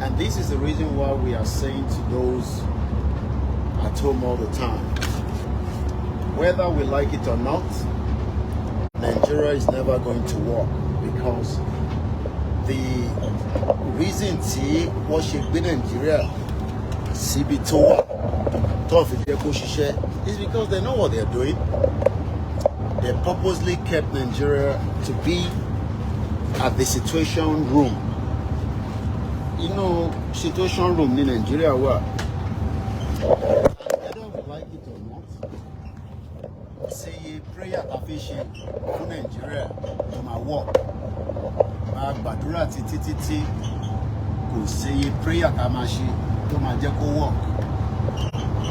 And this is the reason why we are saying to those at home all the time, whether we like it or not, Nigeria is never going to work, because the reason tí wọ́n ṣe gbé Nigeria síbi tó wà tó fi jẹ́ kó ṣiṣẹ́ is because they know what they are doing. They purposely kept Nigeria to be at the situation room. Inú situation room ní Nigeria wà. Whether we like it or not, ṣe prayer ta fi ṣe fún Nigeria tó máa work, máa gbàdúrà títí títí, kò sí prayer tá máa ṣe tó máa jẹ́ kó work.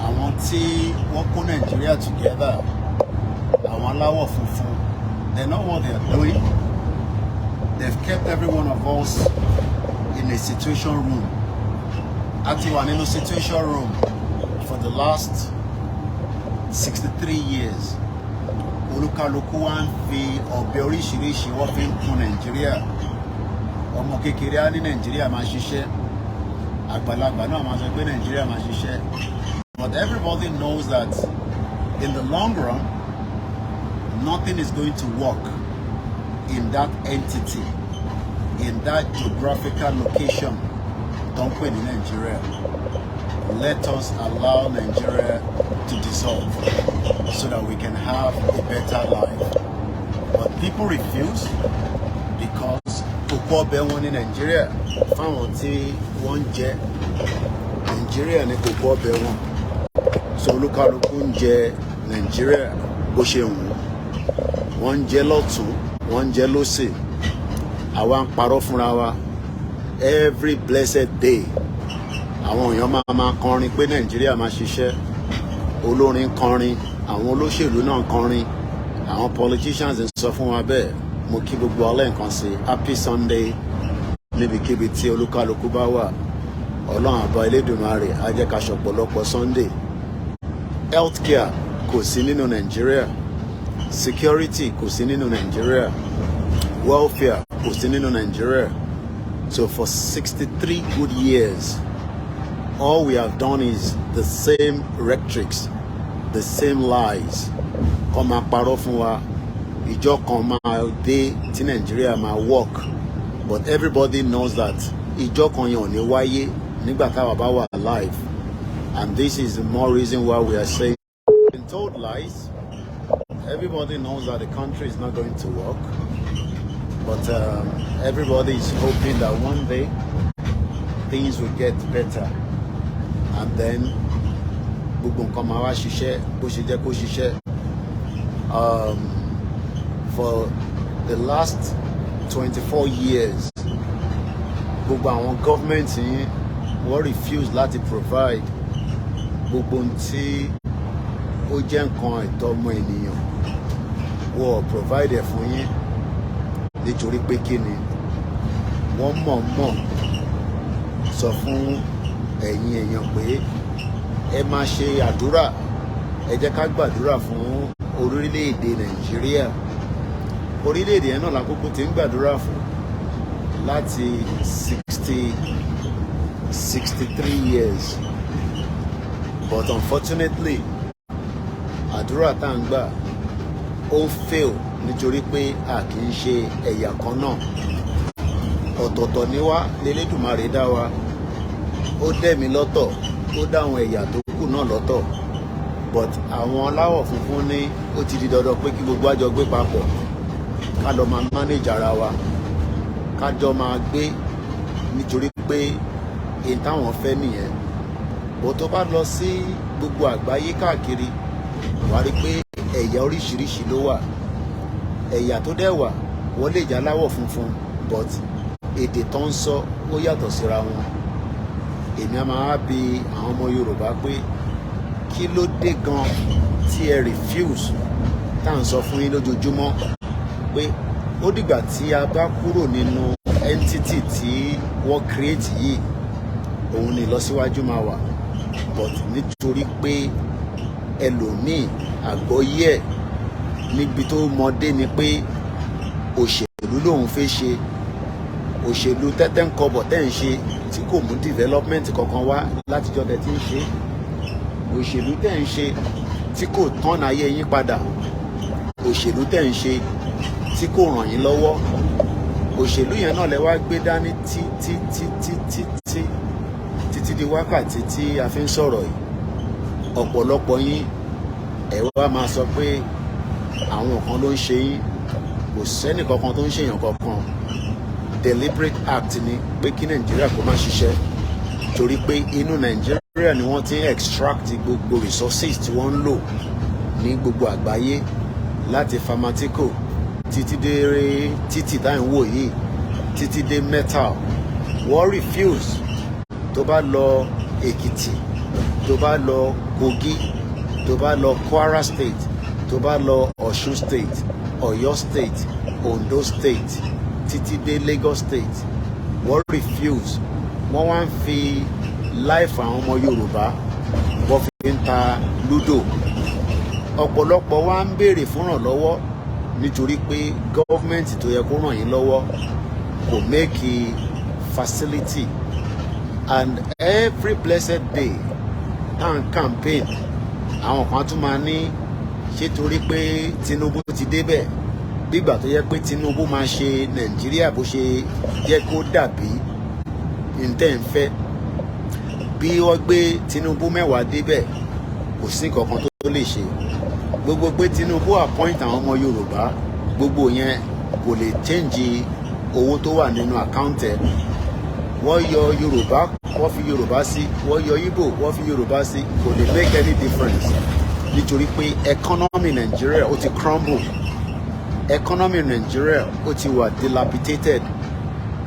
Àwọn tí wọ́n kó Nigeria together, àwọn aláwọ̀ funfun, they know what they are doing. They've kept every one of us in a situation room. A ti wà nínú situation room for the last 63 years. Olúkálukú wa ń fi ọ̀bẹ oríṣiríṣi, wọ́n fi ń kun Nàìjíríà. Ọmọ kékeré á ní Nàìjíríà máa ṣiṣẹ́, àgbàlagbà náà máa sọ pé Nàìjíríà máa ṣiṣẹ́, but everybody knows that in the long run, nothing is going to work in that entity, in that geographical location tó ń pè ní Nàìjíríà. Let us allow Nigeria to dissolve so that we can have a better life. But people refuse because kókó ọbẹ̀ wọn ní Nàìjíríà. Fáwọn tí wọ́n ń jẹ Nàìjíríà ní kókó ọbẹ̀ wọn, so olúkálukú ń jẹ Nàìjíríà bó ṣe wù ú. Wọ́n ń jẹ lọ́tún, wọ́n ń jẹ lósì. Àwa ń parọ́ fúnra wa every blessed day. Àwọn èèyàn máa máa kọrin pé Nàìjíríà máa ṣiṣẹ́. Olórin kọrin, àwọn olóṣèlú náà kọrin, àwọn politicians ń sọ fún wa bẹ́ẹ̀. Mo kí gbogbo ọlẹ́ nǹkan sí, happy Sunday níbikíbi tí olúkálukú bá wà. Ọlọ́run àbá Elédùmarè á jẹ́ ká ṣọ̀pọ̀lọpọ̀ Sunday. Healthcare kò sí nínú Nàìjíríà, security kò sí nínú Nàìjíríà, welfare kò sí nínú Nàìjíríà. So for 63 good years, all we have done is the same rhetorics, the same lies. Kọ́ máa parọ́ fún wa, ìjọ kan máa dé tí Nàìjíríà máa work, but everybody knows that ìjọ kan yẹn ò ní wáyé nígbà táwa bá wà alive. And this is the more reason why we are saying, been told lies. Everybody knows that the country is not going to work, but everybody is hoping that one day things will get better and then gbogbo nǹkan máa wá ṣiṣẹ́ bó ṣe jẹ́ kó ṣiṣẹ́. For the last 24 years, gbogbo àwọn government yín, wọ́n refuse láti provide gbogbo ohun tí ó jẹ́ nǹkan ẹ̀tọ́ ọmọ ènìyàn. Wọ́n provide ẹ̀ fún yín nítorí pé kí ni? Wọ́n mọ̀ọ́mọ̀ sọ fún ẹ̀yin èèyàn pé ẹ máa ṣe àdúrà, ẹ jẹ́ ká gbàdúrà fún orílẹ̀-èdè Nàìjíríà. Orílẹ̀-èdè yẹn náà lákòókò tí ń gbàdúrà fún láti 63 years, but unfortunately, àdúrà tá à ń gbà, ó ń fail nítorí pé a kì í ṣe ẹ̀yà kan náà. Ọ̀tọ̀ọ̀tọ̀ ni wá l'Elédùmarè dá wa. Ó dẹ̀mí lọ́tọ̀, ó dá àwọn ẹ̀yà tó kù náà lọ́tọ̀, but àwọn aláwọ̀ funfun ní ó ti di dandan pé kí gbogbo àjọ gbé papọ̀, ká lọ máa manage ara wa, ká jọ máa gbé, nítorí pé èyí táwọn fẹ́ nìyẹn. Bó tó bá lọ sí gbogbo àgbáyé káàkiri, wàá rí pé ẹ̀yà oríṣiríṣi ló wà. Ẹ̀yà tó dẹ̀ wà, wọ́n lè jẹ́ aláwọ̀ funfun, but èdè tó ń sọ, ó yàtọ̀ síra wọn. Èmi á máa bi àwọn ọmọ Yorùbá pé kí ló dé gan tí ẹ refuse tá à ń sọ fún yín lójoojúmọ́ pé ó dìgbà tí a bá kúrò nínú entity tí wọ́n create yìí, òun ni ìlọsíwájú máa wà. But nítorí pé ẹlòmíì, àgbọ́yé ẹ̀ níbi tó mọdé ni pé òṣèlú lòun fẹ́ ṣe, òṣèlú tẹ́tẹ́ ń kọbọ̀ tẹ́ ń ṣe. Tí kò mú development kankan wá látijọ́ tẹ́ ti ń ṣe òṣèlú tẹ́ ń ṣe, tí kò tán ayé yín padà, òṣèlú tẹ́ ń ṣe tí kò ràn yín lọ́wọ́, òṣèlú yẹn náà lẹ wá gbé dání tí tí tí tí tí tí títí di wákàtí tí a fi ń sọ̀rọ̀ yìí. Ọ̀pọ̀lọpọ̀ yín, ẹ wá máa sọ pé àwọn kan ló ń ṣe yín. Kò sẹ́nì kankan tó ń ṣèyàn kankan. Deliberate act ni pé kí Nàìjíríà kó má ṣiṣẹ́, torí pé inú Nàìjíríà ni wọ́n ti ń extract gbogbo resources tí wọ́n ń lò ní gbogbo àgbáyé, láti pharmaceutical títí dé títì tá à ń wò yìí, títí dé metal. Wọ́n refuse. Tó bá lọ Èkìtì, tó bá lọ Kogi, tó bá lọ Kwara State, tó bá lọ Ọ̀ṣun State, Ọ̀yọ́ State, Ondo State, títí dé Lagos State, wọ́n refuse. Wọ́n wá ń fi life àwọn ọmọ Yorùbá, wọ́n fi ń ta ludo. Ọ̀pọ̀lọpọ̀ wa ń béèrè fún ìrànlọ́wọ́ nítorí pé government tó yẹ kó ràn yín lọ́wọ́ kò make facility. And every blessed day tá à ń campaign, àwọn kan tún máa ní ṣé torí pé Tinubu ti débẹ̀, bígbà tó yẹ pé Tinubu máa ṣe Nàìjíríà bó ṣe jẹ́ kó dàbí ntẹ́ ń fẹ́. Bí wọ́n gbé Tinubu 10 débẹ̀, kò sí nǹkan kan tó lè ṣe. Gbogbo pé Tinubu appoint àwọn ọmọ Yorùbá, gbogbo yẹn kò lè change owó tó wà nínú account ẹ̀. Wọ́n yọ Yorùbá, wọ́n fi Yorùbá sí, wọ́n yọ Igbo, wọ́n fi Yorùbá sí, kò lè make any difference, nítorí pé economy Nigeria ó ti crumble, economy Nigeria ó ti wà dilapidated.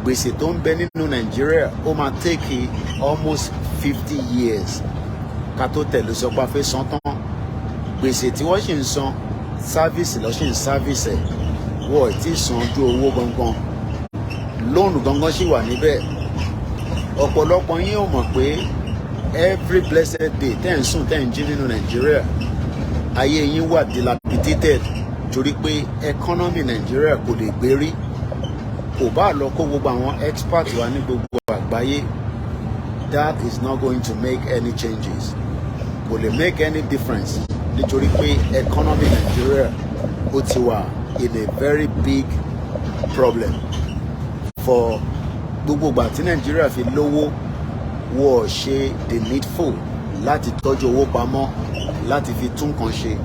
Gbèsè tó ń bẹ nínú Nigeria, ó máa take almost 50 years ká tó tẹ̀lé sọ pé a fẹ́ san tán. Gbèsè tí wọ́n sì ń san, service lọ́ sì ń service ẹ̀, wọ́n ò tí ì san ojú owó gangan, loan gangan sì wà níbẹ̀. Ọ̀pọ̀lọpọ̀ yín ò mọ̀ pé every blessed day tẹ́ ń sùn, tẹ́ ń jí nínú Nàìjíríà, ayé yín wà dilapidated, torí pé economy Nàìjíríà kò lè gbérí. Kò bá lọ kó gbogbo àwọn expert wa ní gbogbo àgbáyé, that is not going to make any changes, kò lè make any difference, nítorí pé economy Nigeria ó ti wà in a very big problem. For gbogbo ìgbà tí Nàìjíríà fi lówó, wọ́n ṣe the needful láti tọ́jú owó pamọ́, láti fi tún nǹkan ṣe,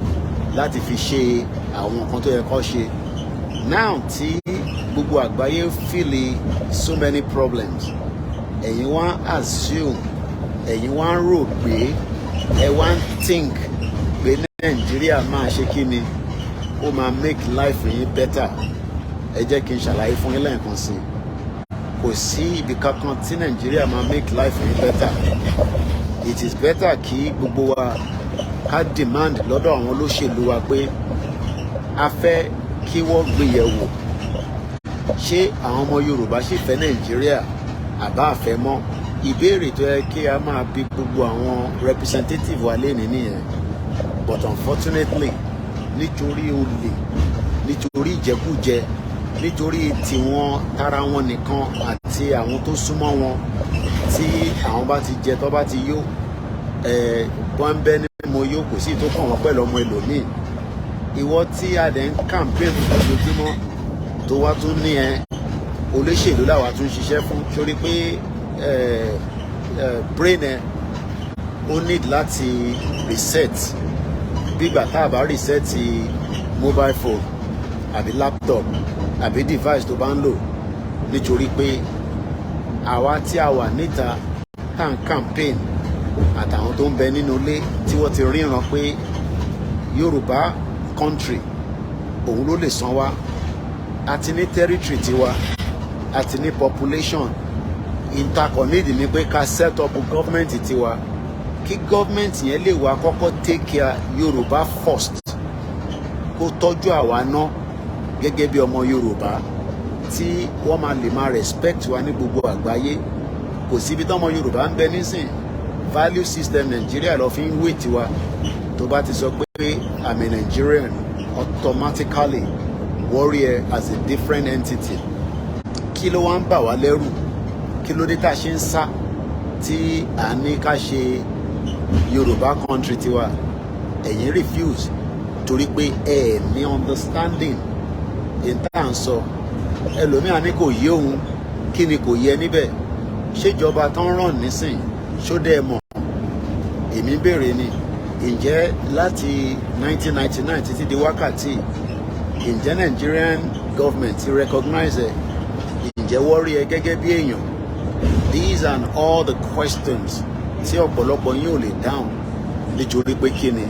láti fi ṣe àwọn nǹkan tó yẹ kó ṣe. Now tí gbogbo àgbáyé feel so many problems, ẹ̀yin wá assume, ẹ̀yin wá ń rò pé, ẹ wá ń think pé Nàìjíríà máa ṣe kí ni, ó máa make life yín better. Ẹ jẹ́ kí n ṣàlàyé fún yín lẹ́ẹ̀kan sí i. Kò sí ibì kankan tí Nàìjíríà máa make life yín better. It is better kí gbogbo wa ká demand lọ́dọ̀ àwọn olóṣèlú wa pé a fẹ́ kí wọ́n gbé yẹ̀wò, ṣé àwọn ọmọ Yorùbá sì fẹ́ Nàìjíríà àbá àfẹ́ mọ́? Ìbéèrè tó yẹ kí a máa bi gbogbo àwọn representative wa lénìí nìyẹn. But unfortunately, nítorí olè, nítorí ìjẹkújẹ, nítorí tiwọn tara wọn nìkan àti àwọn tó súnmọ́ wọn, tí àwọn bá ti jẹ, tó bá ti yó, ẹ wọ́n ń bẹ́ ní mo yó, kò sí tó kàn wọ́n pẹ̀lú ọmọ ẹlòmíì. Ìwọ tí a dẹ̀ ń campaign fún lójoojúmọ́, tó wá tún ní ẹ olóṣèlú làwa tún ṣiṣẹ́ fún, sórí pé ẹ ẹ brain ẹ ó need láti reset. Bígbà tá a bá reset mobile phone àbí laptop àbí device tó bá ń lò, nítorí pé àwa tí a wà níta tá à ń campaign àtàwọn tó ń bẹ nínú ilé tí wọ́n ti ríran pé Yorùbá country òun ló lè san wá. A ti ní territory tiwa, a ti ní population. Ìtakọ̀ nídìí ni pé ká set up government tiwa, kí government yẹn lè wá kọ́kọ́ take care Yorùbá first, kó tọ́jú àwa ná gẹ́gẹ́ bí ọmọ Yorùbá, tí wọ́n máa lè máa respect wa ní gbogbo àgbáyé. Kò síbi tọ́mọ Yorùbá ń bẹ nísìn, value system Nàìjíríà lọ fi ń wé tiwa. Tó bá ti sọ pé I'm a Nigerian, automatically warrior as a different entity. Kí ló wá ń bà wá lẹ́rù? Kí Kí ló dé tá a ṣe ń sá tí à ní ká ṣe Yorùbá country tiwa? Ẹ̀yin refuse torí pé ẹ ní understanding in tá à ń sọ. Ẹlòmíà ní kò yé òun. Kí ni kò yẹ níbẹ̀? Ṣèjọba tó ń ràn nísìn ṣó dẹ́ mọ̀? Èmi béèrè ni, ǹjẹ́ láti 1999 títí di wákàtí, ǹjẹ́ Nigerian government ti recognize ẹ? Ǹjẹ́ wọ́n rí ẹ gẹ́gẹ́ bí èèyàn? These are all the questions tí ọ̀pọ̀lọpọ̀ yín ò lè dáhùn, nítorí pé kí ni?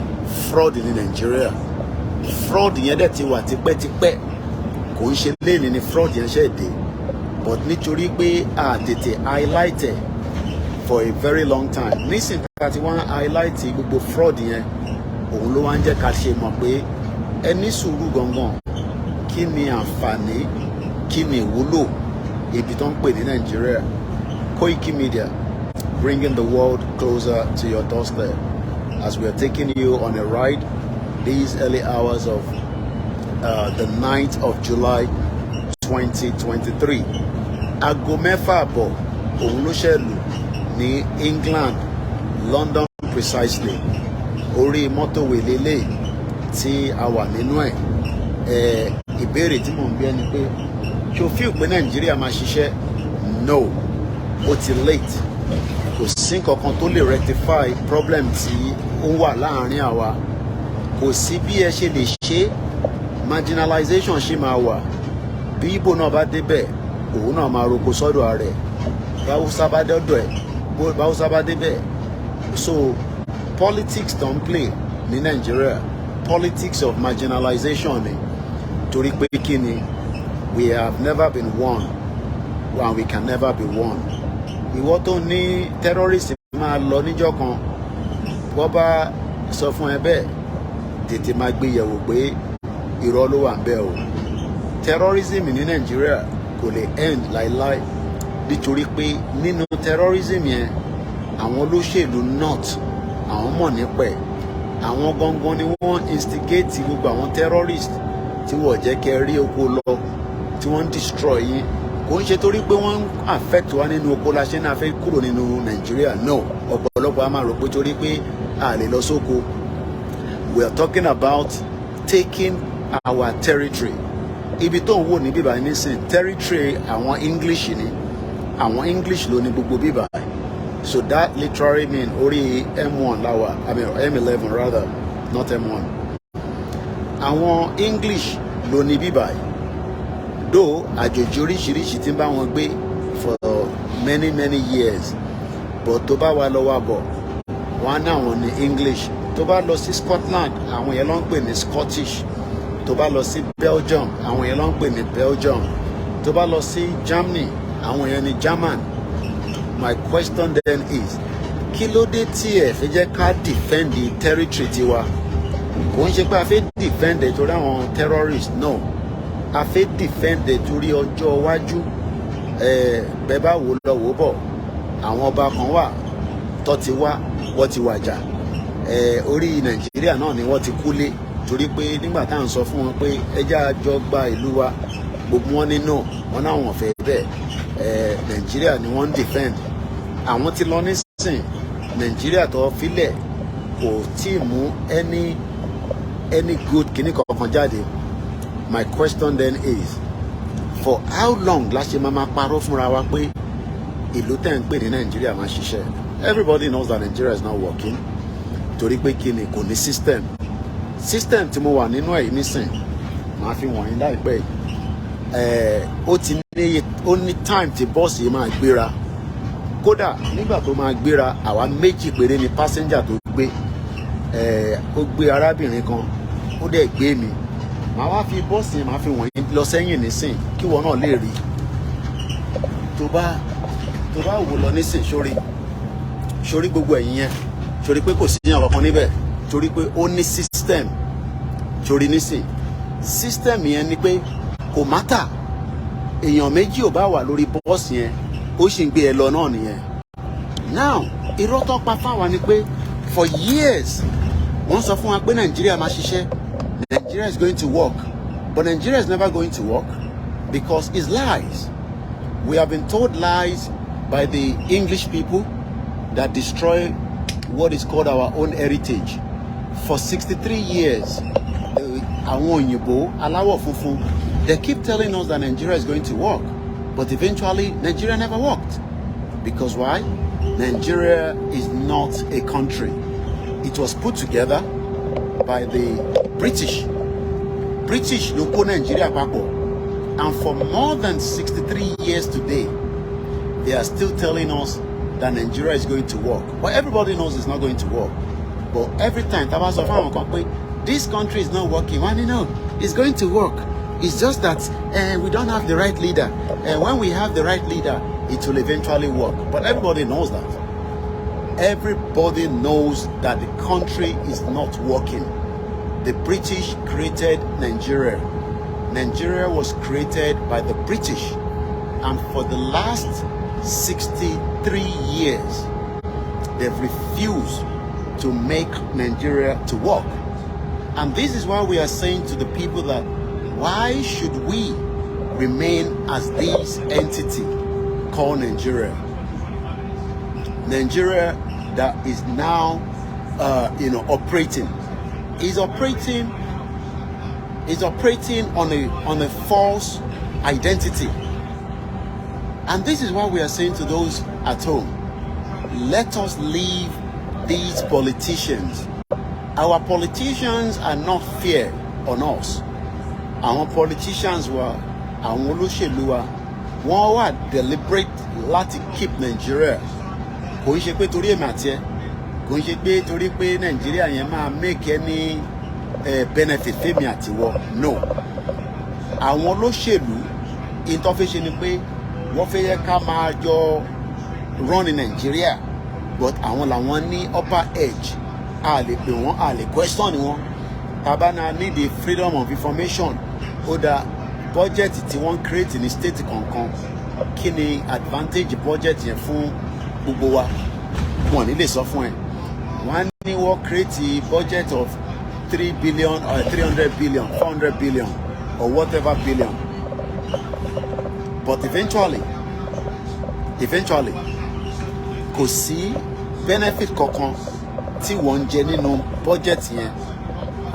Fraud ní Nàìjíríà. Fraud yẹn dẹ̀ ti wà tipẹ́tipẹ́, kò ń ṣe léèní ni fraud yẹn ṣe dé, but nítorí pé a tètè highlight ẹ̀ for a very long time, nísìnyí tá a ti wá highlight gbogbo fraud yẹn, òun ló wá ń jẹ́ ká ṣe mọ̀ pé ẹ ní sùúrù gangan. Kí ni àǹfààní, kí ni ìwúlò ibi tó ń pè ní Nàìjíríà? Koiki Media, bringing the world closer to your doorstep as we are taking you on a ride these early hours of the 9th of July 2023. Aago 6:30 òun ló ṣe lù ní England, London precisely. Orí motorway lélẹ̀ tí a wà nínú ẹ̀. Ẹ̀ ìbéèrè tí mò ń bí ẹni pé, ṣé o feel pé Nàìjíríà máa ṣiṣẹ́? No, ó ti late. Kò sí nǹkan kan tó lè rectify problem tí ó wà láàárín àwa. Kò sí bí ẹ ṣe lè ṣe, marginalization ṣì máa wà. Bí Ìgbò náà bá débẹ̀, òun náà máa roko sọ́dọ̀ rẹ̀. Báwùsá bá dọ́dọ̀ ẹ̀, báwùsá bá débẹ̀. So politics tó ń play ní Nàìjíríà, politics of marginalization ni, torí pé kí ni? We have never been one and we can never be one. Ìwọ tó ní terrorist máa lọ níjọ́ kan, wọ́n bá sọ fún ẹ bẹ́ẹ̀, tètè máa gbé yẹ̀wò pé irọ́ ló wà ń bẹ̀ o. Terrorism ní Nàìjíríà kò lè end láíláí, nítorí pé nínú terrorism yẹn, àwọn olóṣèlú north, àwọn mọ̀ nípa ẹ̀. Àwọn gangan ni wọ́n instigate gbogbo àwọn terrorist tí wọ́n jẹ́ kẹ́ rí oko lọ, tí wọ́n ń destroy yín. Kò ń ṣe torí pé wọ́n ń affect wa nínú oko la ṣe náà fẹ́ kúrò nínú Nàìjíríà. No, ọ̀pọ̀lọpọ̀ a máa rò pé torí pé a lè lọ sóko. We are talking about taking our territory. Ibi tó ń wò ní bíbá nísìn, territory àwọn English ni. Àwọn English ló ní gbogbo bíbá. So that literally mean orí M1 la wà, I mean M11 rather, not M1. Àwọn English ló ní bíbá dó. Àjòjì oríṣiríṣi tí ń bá wọn gbé for many many years, but tó bá wà lọ wà bọ̀, wọn á ní àwọn ní English. Tó bá lọ sí Scotland, àwọn yẹn ló ń pè ní Scottish. Tó bá lọ sí Belgium, àwọn yẹn ló ń pè ní Belgium. Tó bá lọ sí Germany, àwọn yẹn ní German. My question then is, kí ló dé tí ẹ fẹ́ jẹ́ ká defend the territory tiwa? Kò ń ṣe pé a fẹ́ defend ẹ̀ torí àwọn terrorists, no. A fẹ́ defend ẹ̀ torí ọjọ́ iwájú. Ẹ̀ bẹ́ẹ̀ bá wò lọ wò bọ̀, àwọn ọba kan wà tó ti wá, wọ́n ti wàjà. Ẹ̀ orí Nàìjíríà náà ni wọ́n ti kúlé, torí pé nígbà tá à ń sọ fún wọn pé ẹ jẹ́ a jọ gba ìlú wa, gbogbo wọn ní no, wọn náà wọ́n fẹ́ bẹ́ẹ̀. Ẹ̀ Nàìjíríà ni wọ́n ń defend. Àwọn ti lọ nísìn. Nàìjíríà tó filẹ̀ kò tí ì mú any good kíní kankan jáde. My question then is, for how long la ṣe máa ma parọ́ fúnra wa pé ìlú tẹ̀ ń pè ní Nàìjíríà máa ṣiṣẹ́? Everybody knows that Nigeria is not working, torí pé kí ni? Kò ní system. System tí mo wà nínú ẹ̀ yìí nísìn, màá fi wọ̀nyí láìpẹ́ yìí. Ẹ̀ ó ti ní, ó ní time tí bọ́ọ̀sì yìí máa gbéra. Kódà nígbà tó máa gbéra, àwa méjì péré ni passenger tó gbé. Ẹ̀ ó gbé arábìnrin kan, ó dẹ̀ gbé mi. Màá wá fi bọ́ọ̀sì yẹn, màá fi wọ̀nyí lọ sẹ́yìn nísìn kí wọ́n náà lè rí. Tó bá wò lọ nísìn, sórí sórí gbogbo ẹ̀yìn yẹn, sórí pé kò sí yàn kankan níbẹ̀, torí pé ó ní system. Sórí nísìn, system yẹn ni pé kò matter èèyàn méjì ò bá wà lórí bọ́ọ̀sì yẹn, ó sì ń gbé ẹ lọ náà nìyẹn. Now, irọ́ tó pa fáwa ni pé for years wọ́n sọ fún wa pé Nàìjíríà máa ṣiṣẹ́, Nigeria is going to work, but Nigeria is never going to work because it's lies. We have been told lies. by the English people that destroy what is called our own heritage. For 63 years, àwọn òyìnbó aláwọ̀ funfun, they keep telling us that Nigeria is going to work, but eventually Nigeria never worked. Because why? Nigeria is not a country. It was put together by the British. British ló kó Nigeria papọ̀, and for more than 63 years today, they are still telling us that Nigeria is going to work. But everybody knows it's not going to work. But every time tá a bá sọ fún àwọn kan pé this country is not working, wọ́n ní no, it's going to work. It's just that we don't have the right leader. And when we have the right leader, it will eventually work. But everybody knows that. Everybody knows that the country is not working. The British created Nigeria. Nigeria was created by the British. And for the last 63 years, they've refused to make Nigeria to work. And this is why we are saying to the people that why should we remain as this entity called Nigeria? Nigeria that is now, operating is operating on a false identity. And this is why we are saying to those at home, let us leave these politicians. Our politicians are not fair on us. Àwọn politicians wa, àwọn olóṣèlú wa, wọ́n wà deliberate láti keep Nigeria. Kò ń ṣe pé torí èmi àti ẹ, kò ń ṣe pé torí pé Nàìjíríà yẹn máa make any benefit fẹ́mi àtiwọ. No. Àwọn olóṣèlú, in tó fẹ́ ṣe ni pé wọ́n fẹ́ yẹ ká máa jọ run ní Nàìjíríà, but àwọn làwọn ní upper edge. A lè pè wọ́n, a lè question wọn. Tá bá náà need the freedom of information, ó dá budget tí wọ́n create ní state kọ̀ọ̀kan, kí ni advantage budget yẹn fún gbogbo wa? Wọn ní lè sọ fún ẹ. Wọ́n á ní wọ́n create budget of 3 billion or 300 billion, 400 billion or whatever billion, but eventually kò sí benefit kankan tí wọ́n ń jẹ nínú budget yẹn.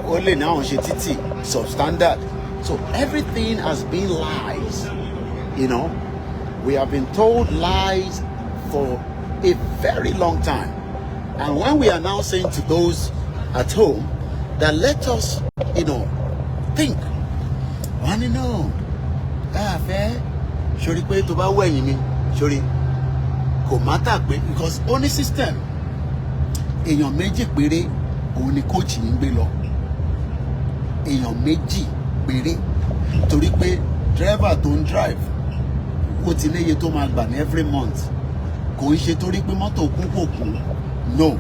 Ó lè ní àwọn ṣe títì substandard. So everything has been lies. We have been told lies for a very long time, and when we are now saying to those at home that let us think, wọ́n ní no, a fẹ́ sori pé tó bá wẹ̀yìn mi sori kò matter pé because ó ní system, èèyàn méjì péré òun ni coach yìí ń gbé lọ, èèyàn méjì péré, torí pé driver tó ń drive, ó ti léye tó máa gbà ní every month. Kò ń ṣe torí pé mọ́tò kún kò kún. No,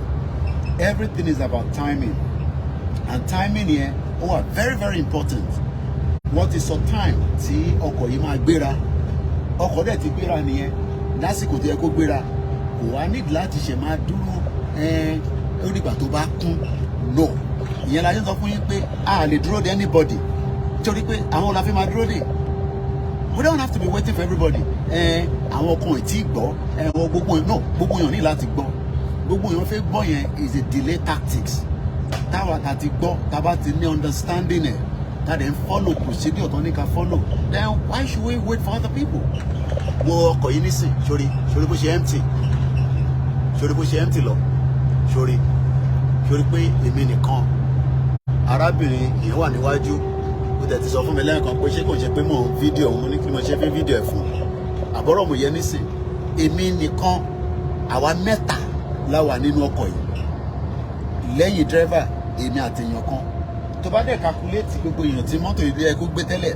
everything is about timing, and timing yẹn, ó wà very, very important. Wọ́n ti sọ time tí ọkọ̀ yìí máa gbéra, ọkọ̀ dẹ̀ ti gbéra nìyẹn lásìkò tó yẹ kó gbéra. Kò wá nídìí láti ṣe máa dúró, ó dìgbà tó bá kún. No, ìyẹn la ṣe ń sọ fún yín pé a lè dúró de anybody, torí pé àwọn la fi máa dúró dè. We don't have to be waiting for everybody. Àwọn kan ò tí gbọ́ gbogbo, no, gbogbo èèyàn ní láti gbọ́. Gbogbo èèyàn fẹ́ gbọ́ yẹn is a delay tactics. Táwa ta ti gbọ́, ta bá ti ní understanding ẹ̀, ta dẹ̀ ń follow procedure tó ní ká follow, then why should we wait for other people? Wo ọkọ̀ yìí nísìn, sórí sórí bó ṣe empty, sórí bó ṣe empty lọ, sórí sórí pé èmi nìkan, arábìnrin yẹn wà níwájú. Ó tẹ̀ ti sọ fún mi lẹ́ẹ̀kan pé ṣé kò ń ṣe pé mò ń fídíò òun. Mo ní kí ni mo ṣe fi fídíò ẹ̀ fún àbọ̀rọ̀ mo yẹ nísìn. Èmi nìkan, àwa mẹ́ta la wà nínú ọkọ̀ yìí lẹ́yìn dírẹ́fà, èmi àti èèyàn kan. Tó bá dẹ̀ calculate gbogbo èèyàn tí mọ́tò yìí yẹ kó gbé tẹ́lẹ̀,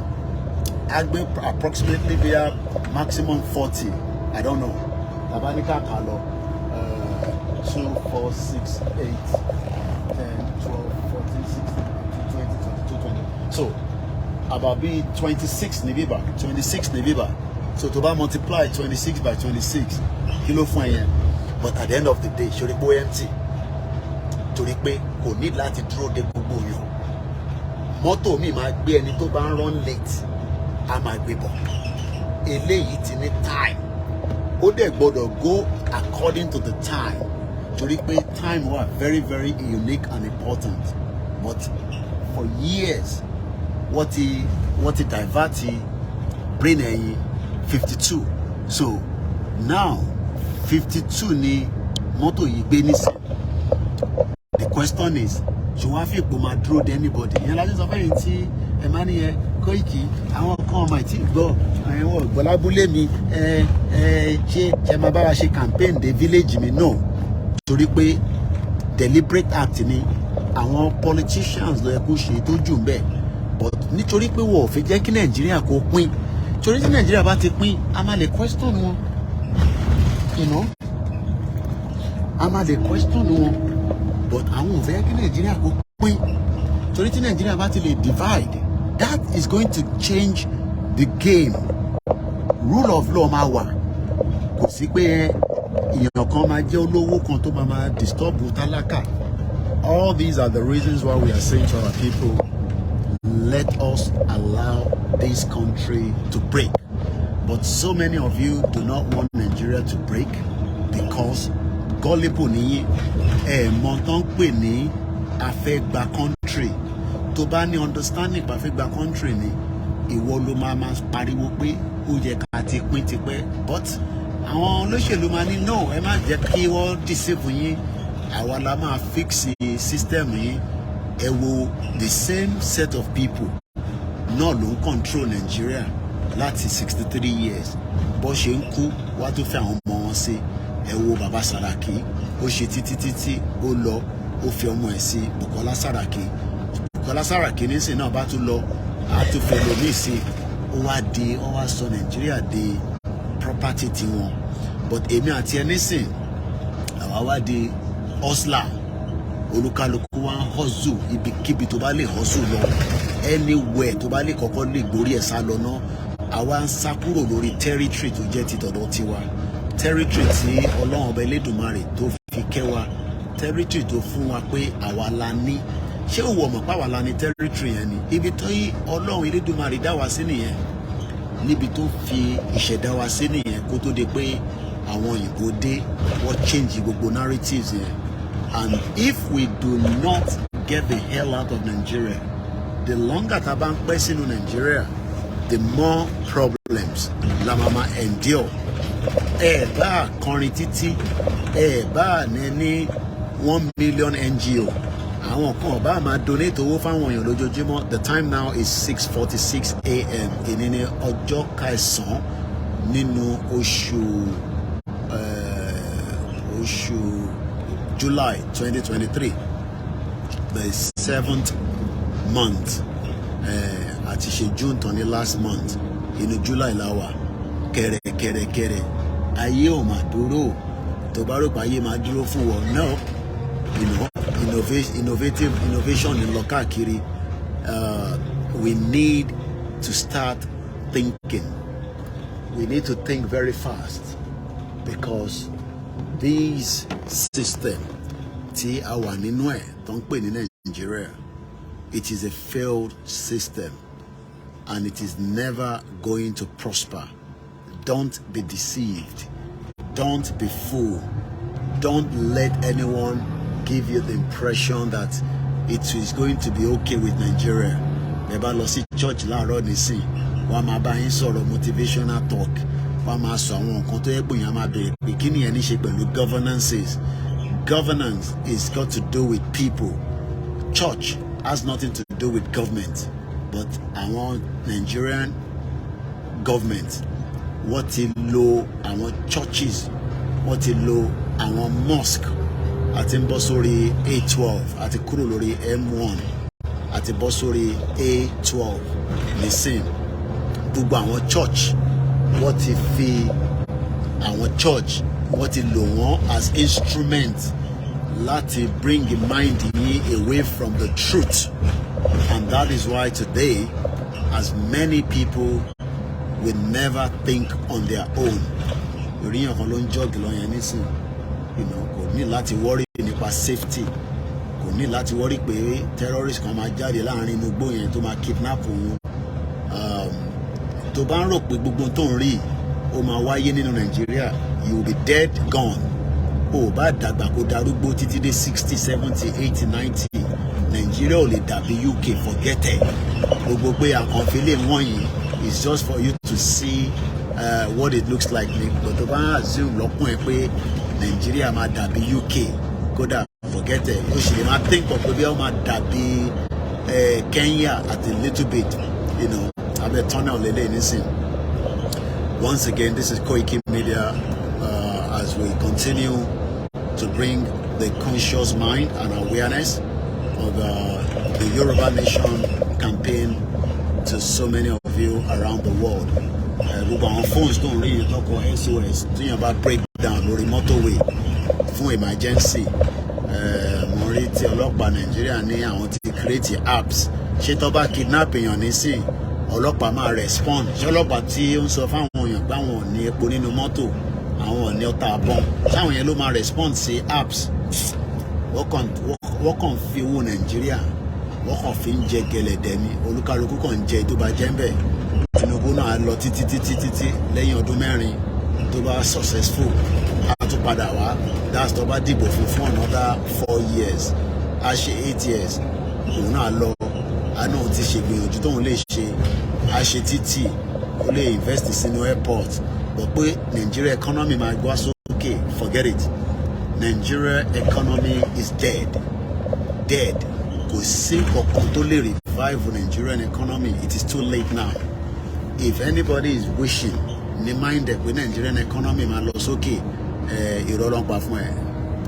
á gbé approximately bíi maximum 40, I don't know. Tàbá ní ká kà lọ, 2, 4, 6, 8, 10, 12, 14, 16, 18, 20, 22, 20, so about bíi 26 ní bíbà, 26 ní bíbà. So tó bá multiply 26 by 26, kí ló fún ẹ yẹn? But at the end of the day, ṣorí pé ó empty, torí pé kò ní láti dúró de gbogbo èèyàn. Mọ́tò mi máa gbé ẹni tó bá ń run late, á máa gbé bọ̀. Eléyìí ti ní time. Ó dẹ̀ gbọ́dọ̀ go according to the time, torí pé time wà very, very unique and important. But for years, wọ́n ti divert brain ẹ̀yin. 52. So now, 52 ni mọ́tò yìí gbé nísìn. The question is, ṣé wàá fi ipò máa dúró de anybody ìyẹn láti sọ fẹ́yìn tí ẹ máa ní yẹn Kóìkì, àwọn kan ọmọ ìtì gbọ́ àwọn ọ̀gbọ́n lábúlé mi, ẹ ẹ ṣe ṣe máa bá wa ṣe campaign dé village mi? No, torí pé deliberate act ni àwọn politicians ló yẹ kó ṣe tó jù ń bẹ̀. But nítorí pé wọ́n ò fi jẹ́ kí Nàìjíríà kó pín, torí tí Nàìjíríà bá ti pín, a máa lè question wọn, a máa lè question wọn. But àwọn ò fẹ́ kí Nàìjíríà kó pín, torí tí Nàìjíríà bá ti lè divide, that is going to change the game. Rule of law máa wà. Kò sí pé èèyàn kan máa jẹ́ olówó kan tó máa máa disturb tálákà. All these are the reasons why we are saying to our people, let us allow this country to break. But so many of you do not want Nigeria to break because gullible nìyí. Ẹ mọ tán pè ní afẹ́gba country. Tó bá ní understanding pa afẹ́gba country ni, ìwọ ló máa máa pariwo pé ó yẹ ká ti pín tipẹ́. But àwọn olóṣèlú máa ní, "No, ẹ má jẹ́ kí wọ́n deceive yín, àwa la máa fix system yín." Ẹ wo, the same set of people náà ló ń control Nigeria láti 63 years. Bó ṣe ń kú, wá tó fẹ́ àwọn ọmọ wọn sí. Ẹ wo bàbá Sàràkí, ó ṣe títí títí, ó lọ, ó fi ọmọ ẹ̀ sí, Bukola Sàràkí. Bukola Sàràkí nísìnyí náà bá tún lọ, á tún fẹ́ lómi sí. Ó wá di, ó wá sọ Nàìjíríà di property tiwọn. But èmi àti ẹ nísìn, àwa wá di hustler. Olúkálukú wá ń hustle. Ibikíbi tó bá lè hustle lọ, anywhere tó bá lè kọ́kọ́ lè gborí ẹ̀ sá lọ ná, àwa ń sá kúrò lórí territory tó jẹ́ ti tọ̀dọ̀ tiwa, territory tí Ọlọ́run Ọba Elédùmarè tó fi kẹ́ wa, territory tó fún wa pé àwa la ní. Ṣé òwò mọ̀ pé àwa la ní territory yẹn ni? Ibi tó yí Ọlọ́run Elédùmarè dá wa sí nìyẹn, níbi tó fi ìṣẹ̀dá wa sí nìyẹn, kó tó di pé àwọn òyìnbó dé, wọ́n change gbogbo narratives yẹn. And if we do not get the hell out of Nigeria, the longer tá a bá ń pẹ́ sínú Nigeria, the more problems la máa ma endure. Ẹ bá kọrin títí, ẹ bá ní 1 million NGO, àwọn kan bá máa donate owó fáwọn èèyàn lójoojúmọ́. The time now is 6:46 a.m. Èní ní ọjọ́ kẹsàn-án nínú oṣù July 2023, the seventh month. Àti ṣe June tán ní last month, inú July la wà. Kẹrẹkẹrẹkẹrẹ, ayé ò máa dúró. Tó bá rò pé ayé máa dúró fún wọn, no. Innovative innovation ń lọ káàkiri. We need to start thinking. We need to think very fast, because this system tí a wà nínú ẹ̀ tó ń pè ní Nàìjíríà, it is a failed system and it is never going to prosper. Don't be deceived. Don't be fooled. Don't let anyone give you the impression that it is going to be okay with Nigeria. Ẹ bá lọ sí church láàárọ̀ nísìn, wọ́n á máa bá yín sọ̀rọ̀ motivational talk, wọ́n á máa sọ àwọn nǹkan tó yẹ pé èèyàn máa béèrè pé kí nìyẹn ní ṣe pẹ̀lú governances. Governance is got to do with people. Church has nothing to do with government. But àwọn Nigerian government, wọ́n ti lo àwọn churches, wọ́n ti lo àwọn mosque. Àti ń bọ́ sórí A12, àti kúrò lórí M1, àti bọ́ sórí A12 nísìn. Gbogbo àwọn church, wọ́n ti fi àwọn church, wọ́n ti lò wọ́n as instrument láti bring mind yín away from the truth. And that is why today, as many people will never think on their own. Ìríyàn kan ló ń jog lọ yẹn nísìn, kò ní láti worry nípa safety, kò ní láti worry pé terrorist kan máa jáde láàrin inú igbó yẹn tó máa kidnap òun. Tó bá ń rò pé gbogbo tó ń rí Ó máa wáyé nínú Nàìjíríà. You will be dead, gone. O bá dàgbà kó darúgbó títí dé 60, 70, 80, 90, Nàìjíríà ò lè dàbí UK. Forget it. Gbogbo pé àkànfilé wọ̀nyí is just for you to see what it looks like ni. But tó bá assume lọ́kùn ẹ̀ pé Nàìjíríà máa dàbí UK, kódà, forget it. Ó sì lè máa think of pé bí wọ́n máa dàbí Kenya at a little bit, abẹ́ tunnel lélẹ̀ nísìn. Once again, this is Koiki Media, as we continue to bring the conscious mind and awareness of the Yoruba Nation campaign to so many of you around the world. Gbogbo àwọn phones tó ń rí yẹn tọkọ SOS, tíyàn bá break down lórí motorway fún emergency, mo rí tí ọlọ́pàá Nàìjíríà ní àwọn ti create apps. Ṣé tó bá kidnap èèyàn nísìn, ọlọ́pàá máa respond? Ṣé ọlọ́pàá tí ó ń sọ fáwọn èèyàn pé àwọn ò ní epo nínú mọ́tò, àwọn ò ní ọta àbọ̀n, ṣáwọn yẹn ló máa respond sí apps? Wọ́n kàn fi owó Nàìjíríà, wọ́n kàn fi ń jẹ gẹlẹ̀dẹ̀ ni. Olúkálukú kàn ń jẹ tó bá jẹ́ ń bẹ̀. Tinubu náà lọ títí títí títí, lẹ́yìn ọdún 4 tó bá successful, á tún padà wá. That's tó bá dìbò fún another 4 years, á ṣe 8 years. Òun náà lọ, àánú ti ṣègbìyànjú tóun lè ṣe, á ṣe títì, ó lè invest sínú airport, but pé Nigeria economy máa gbá sókè, forget it. Nigeria economy is dead, dead. Kò sí kankan tó lè revive Nigerian economy. It is too late now. If anybody is wishing ní mind ẹ pé Nigerian economy máa lọ sókè, irọ́ ló ń pa fún ẹ.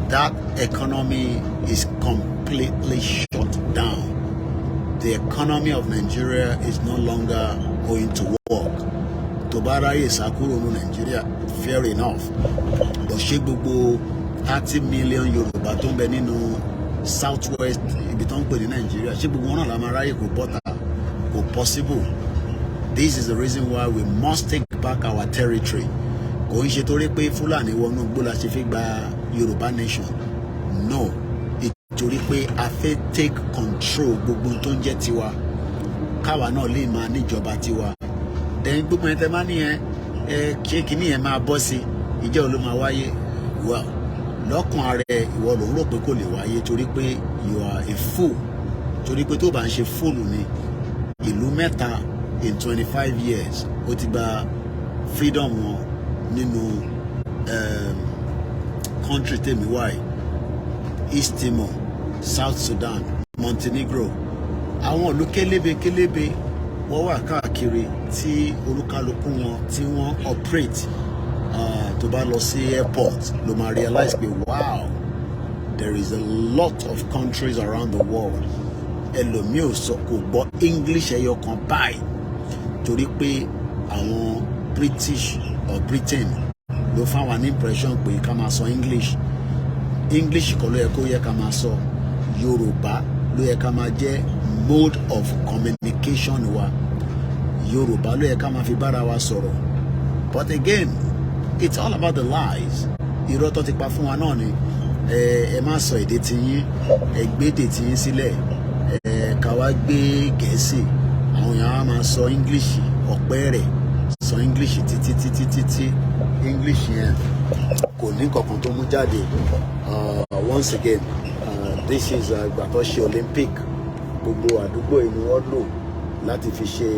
That economy is completely shut down. The economy of Nigeria is no longer going to work. Tó bá ráyè sá kúrò ní Nàìjíríà, fair enough, but ṣé gbogbo 30 million Yorùbá tó ń bẹ nínú South West, ibi tó ń pè ní Nàìjíríà, ṣé gbogbo wọn náà la máa ráyè kó bọ́ta? Kò possible. This is the reason why we must take back our territory. Kò ń ṣe torí pé Fúlàní wọnú igbó la ṣe fi gba Yorùbá nation. No, ìtorí pé a fẹ́ take control gbogbo tó ń jẹ́ tiwa, káwa náà lè máa níjọba tiwa. Then gbogbo yẹn tẹ máa níyẹn ẹ, ṣé kinní yẹn máa bọ́ sí ìjẹ́ òun ló máa wáyé? Well, lọ́kàn ara ẹ, ìwọ ló ń rò pé kò lè wáyé torí pé you are a fool. Torí pé tó bá ń ṣe fool ni, ìlú mẹ́ta in 25 years ó ti gba freedom wọn nínú country tèmi wáyé: East Timor, South Sudan, Montenegro. Àwọn ìlú kélébé kélébé wọ́n wà káàkiri tí olúkálukú wọn tí wọ́n operate. Tó bá lọ sí airport ló máa realize pé, wow, there is a lot of countries around the world. Ẹlòmíì ò sọ, kò gbọ́ English ẹyọ kan báyìí, torí pé àwọn British or Britain ló fáwọn ní impression pé ká máa sọ English. English kọ́ ló yẹ kó yẹ ká máa sọ. Yorùbá ló yẹ ká máa jẹ́ mode of communication wa. Yorùbá ló yẹ ká máa fi bára wa sọ̀rọ̀. But again, it's all about the lies. Irọ́ tó ti pa fún wa náà ni ẹ má sọ èdè tiyín, ẹ gbé èdè tiyín sílẹ̀, ẹ ká wá gbé Gẹ̀ẹ́sì. Àwọn èèyàn á máa sọ English ọ̀pẹ́ rẹ̀, sọ English títí títí títí, English yẹn kò ní kankan tó mú jáde. Once again, this is ìgbà tó ṣe Olympic. Gbogbo àdúgbò yìí ni wọ́n lò láti fi ṣe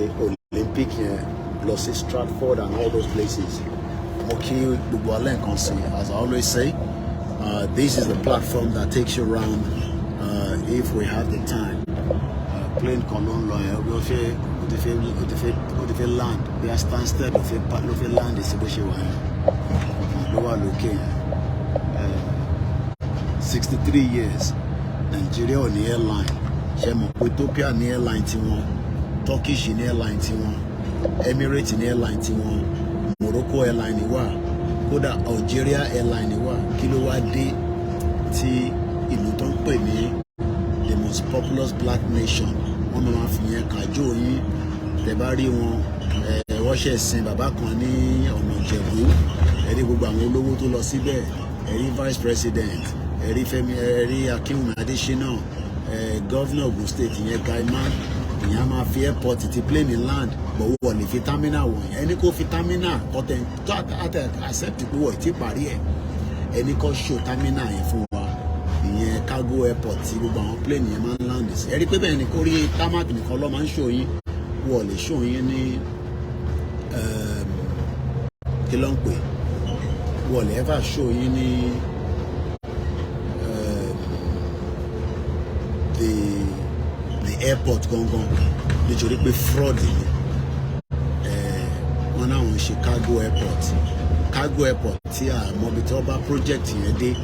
Olympic yẹn, lọ sí Stratford and all those places. Mo kí gbogbo alẹ́ nǹkan sí. As I always say, this is the platform that takes you round, if we have the time. Plane kan ló ń lọ yẹn. Ó fẹ́, ó ti fẹ́ land bí a Stansted ló fẹ́ land sí. Bó ṣe wà yẹn ló wà lókè yẹn. 63 years, Nàìjíríà ò ní airline. Ṣe mọ̀ pé Ethiopia ní airline tiwọn, Turkish ní airline tiwọn, Emirates ní airline tiwọn, Morocco airline wà, kódà Algeria airline wà. Kí ló wá dé tí ìlú tó ń pè ní the most populous black nation, wọ́n máa fi yẹn kàjó yín? Tẹ́ bá rí wọn, wọ́n ṣẹ̀ sin bàbá kan ní ọ̀nà Ìjẹ̀bú. Ẹ rí gbogbo àwọn olówó tó lọ síbẹ̀, ẹ rí vice president, ẹ rí Fẹ́mi, ẹ rí Akínwùmí Adésínà, ẹ governor Ogun State yẹn, Gaiman. Ìyẹn á máa fi airport ti plane land, but wọ́n lè fi terminal wọ̀nyẹn. Ẹni kó fi terminal kọ́tẹ̀ tó àtẹ accept pé wọ́n ti parí ẹ̀, ẹni kó show terminal yẹn fún wa, ìyẹn cargo airport tí gbogbo àwọn plane yẹn máa ń land sí. Ẹ rí pé bẹ́ẹ̀ ni kó rí, tarmac nìkan ló máa ń show yín. Wọ́n lè show yín ní kí ló ń pè, wọ́n lè ever show yín ní the airport gangan, nítorí pé fraud ni. Wọ́n náà ń ṣe cargo airport, cargo airport tí a mọ ibi tí wọ́n bá project yẹn dé.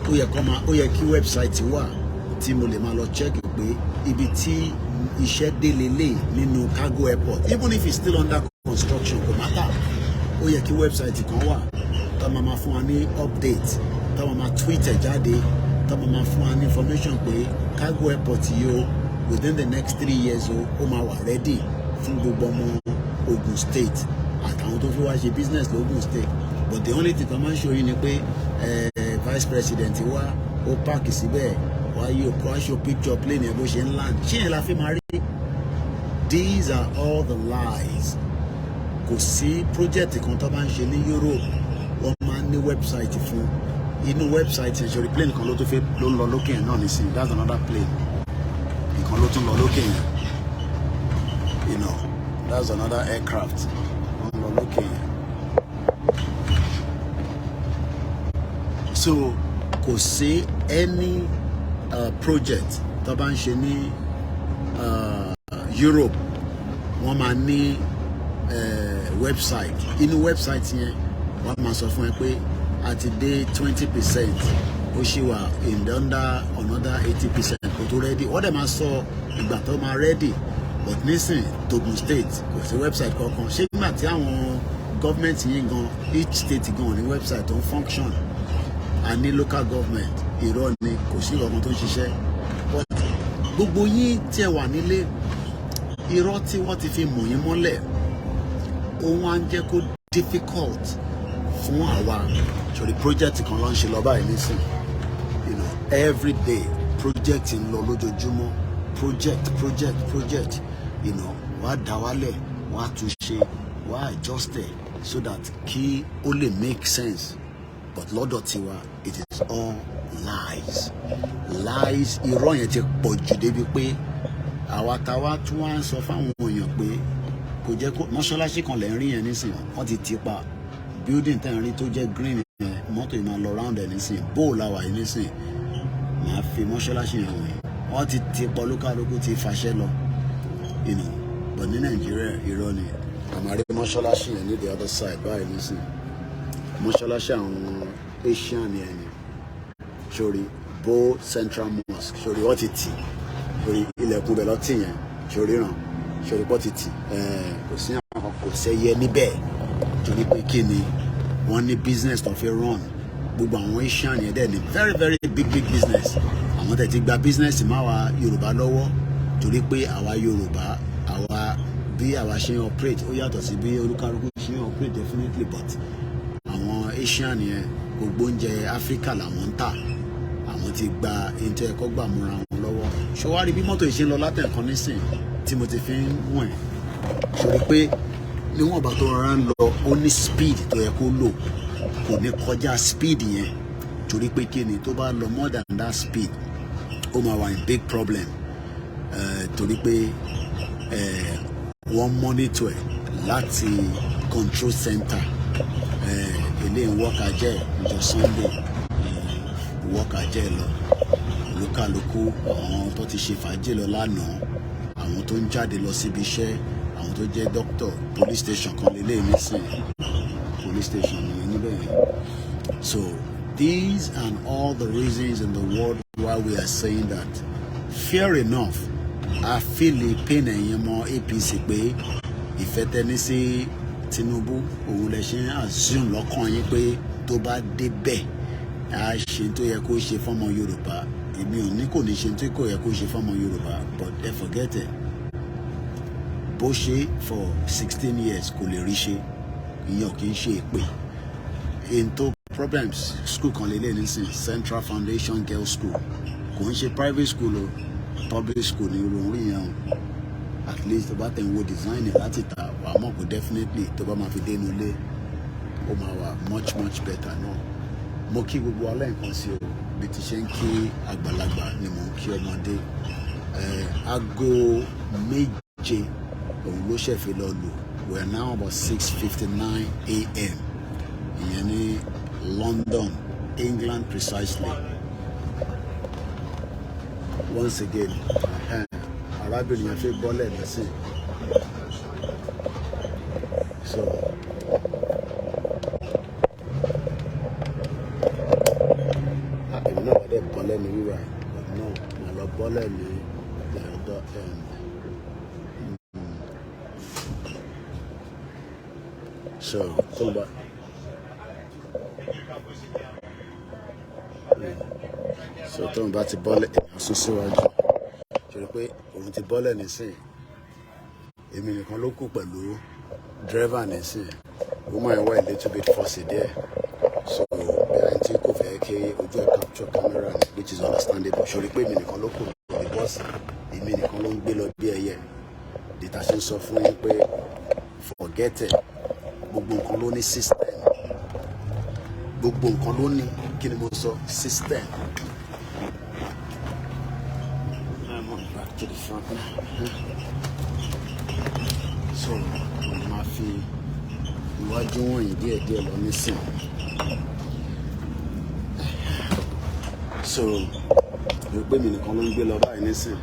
Ó yẹ kó máa, ó yẹ kí website wà tí mo lè máa lọ check pé ibi tí iṣẹ́ dé lélẹ̀ nínú cargo airport. Even if it's still under construction, kò matter. Ó yẹ kí website kan wà tó máa ma fún wa ní update, tó máa ma tweet ẹ̀ jáde, tó máa ma fún wa ní information pé cargo airport yìí o, within the next 3 years o, ó máa wà ready fún gbogbo ọmọ Ogun State àtàwọn tó fi wá ṣe business l'Ogun State. But the only thing tó máa ń ṣe yìí ni pé vice president wa ó park síbẹ̀, wá yóò wá show picture plane yẹn bó ṣe ń land. Ṣé yẹn la fi máa rí? These are all the lies. Kò sí project kan tó bá ń ṣe ní Europe, wọ́n máa ń ní website fún. Inú website yẹn, ṣe plane kan ló tó fẹ́ ló ń lọ lókè yẹn náà nísìnyí. That's another plane. Ìkan ló tún lọ lókè yẹn. That's another aircraft wọ́n lọ lókè yẹn. So kò sí any project tó bá ń ṣe ní Europe, wọ́n máa ní website. Inú website yẹn, wọ́n máa sọ fún ẹ pé a ti dé 20%, ó ṣì wà in the under another 80% kó tó ready. Wọ́n dẹ̀ máa sọ ìgbà tó máa ready. But nísìn Ogun State, kò sí website kankan. Ṣé nígbà tí àwọn gọ́ọ̀mẹ̀ntì yìí gan, each state gan ní website tó ń function? A ní local government, irọ́ ni, kò sí kankan tó ń ṣiṣẹ́. But gbogbo yín tí ẹ wà nílé, irọ́ tí wọ́n ti fi mọ̀ yín mọ́lẹ̀, òun á ń jẹ́ kó difficult fún àwa. Sórí project kan ló ń ṣe lọ báyìí nísìn. Every day project ń lọ lójoojúmọ́, project, project, project. Wàá dá wálẹ̀, wàá tún ṣe, wàá adjust it so that kí ó lè make sense. But lọ́dọ̀ tiwa, it is all lies, lies. Irọ́ yẹn ti pọ̀ jù débi pé àwa táwa tún wá ń sọ fáwọn èèyàn pé kò jẹ́ kó. Mọ́ṣáláṣí kan lẹ́ ń rí yẹn nísìnyí, wọ́n ti tì pa building tẹ́ ń rí tó jẹ́ green yẹn. Mọ́tò yìí máa lọ round ẹ̀ nísìnyí. Bó la wà yìí nísìnyí, màá fi mọ́ṣáláṣí yẹn wọ̀nyí. Wọ́n ti tì pọ̀, lókàlókù ti fàṣẹ lọ. But ní Nàìjíríà, irọ́ ni. Àmàrí mọ́ṣáláṣí yẹn ní the other side báyìí nísìnyí, mọ́ṣáláṣí àwọn Asian yẹn ni. Sórí Bo Central Mosque, sórí wọ́n ti tì, sórí ilẹ̀kùn bẹ̀ lọ́tì yẹn, sórí ràn, sórí pọ́ ti tì. Kò sí àwọn, kò sẹ́yẹ níbẹ̀, torí pé kí ni? Wọ́n ní business tó fi run. Gbogbo àwọn Asian yẹn dẹ̀ ní very, very big, big business. Àwọn tẹ̀ ti gba business má wa Yorùbá lọ́wọ́, torí pé àwa Yorùbá, àwa bí àwa ṣe ń operate, ó yàtọ̀ sí bí olúkálùkù ṣe ń operate, definitely. But àwọn Asian yẹn, gbogbo oúnjẹ Áfíríkà làwọn ń tà. Àwọn ti gba ètò ẹ̀kọ́ gbà múra wọn lọ́wọ́. Ṣé wàá rí bí mọ́tò yìí ṣe ń lọ látẹ̀kan nísìn tí mo ti fi ń wọ̀n ẹ́? Sórí pé níwọ̀nba tó rọra ń lọ, ó ní speed tó yẹ kó lò, kò ní kọjá speed yẹn, torí pé kí ni? Tó bá lọ more than that speed, ó máa wà in big problem, torí pé wọ́n monitor ẹ̀ láti control center. Eléyìí ń wọ́ka jẹ́ ìjọ Sunday, wọ́ka jẹ́ lọ. Olúkàlùkù àwọn tó ti ṣe fàájì lọ lánàá, àwọn tó ń jáde lọ síbi iṣẹ́, àwọn tó jẹ́ doctor. Police station kan lélẹ́yìn nísìnyí, police station nìyẹn níbẹ̀ yẹn. So these and all the reasons in the world why we are saying that, fair enough, a feel pain ẹ̀yin ọmọ APC pé ìfẹ́ tẹ́ni sí Tinubu, òun lè ṣe ń assume lọ́kàn yín pé tó bá débẹ̀, á ṣe tó yẹ kó ṣe fọ́mọ Yorùbá. Èmi ò ní kò ní ṣe tó kò yẹ kó ṣe fọ́mọ Yorùbá, but ẹ forget it. Bó ṣe for 16 years, kò lè rí ṣe. Ìyẹn ò kì í ṣe èpè into problems. School kan lélẹ̀ nísìn, Central Foundation Girls School. Kò ń ṣe private school o, public school ní irun orí yẹn o. At least tó bá tẹ̀ ń wo design ẹ̀ láti ta, wàá mọ̀ pé definitely tó bá máa fi dé inú ilé, ó máa wà much much better náà. Mo kí gbogbo alẹ́ nǹkan sí o. Bí ti ṣe ń kí àgbàlagbà ni mò ń kí ọmọdé. Aago 7 òun ló ṣẹ̀fẹ̀ lọ lù. We are now about 6:59 a.m., ìyẹn ní London, England precisely. Once again, arábìnrin yẹn fẹ́ bọ́lẹ̀ lẹ́sìn. So èmi náà wà dẹ̀ bọ́lẹ̀ ní wíwá, but no, màá lọ bọ́lẹ̀ ní the other end. So tó ń bá, so tó ń bá ti bọ́lẹ̀, èmi á sún síwájú. Ṣe pé òun ti bọ́lẹ̀ nísìn, èmi nìkan ló kù pẹ̀lú driver nísìn. Woman yẹn wà a little bit fussy díẹ̀, so bí ẹni tí kò fẹ́ kí ojú ẹ̀ capture camera ni, which is understandable. Ṣe pé èmi nìkan ló kù lórí bọ́ọ̀sì, èmi nìkan ló ń gbé lọ bí ẹyẹ. Dìtà ṣe ń sọ fún yín pé forget it, gbogbo nǹkan ló ní system, gbogbo nǹkan ló ní, kí ni mo sọ, system. I'm on back to the front now. So mo máa fi iwájú wọ̀nyí díẹ̀díẹ̀ lọ nísìn. So rí pé mi nìkan ló ń gbé lọ báyìí nísìn.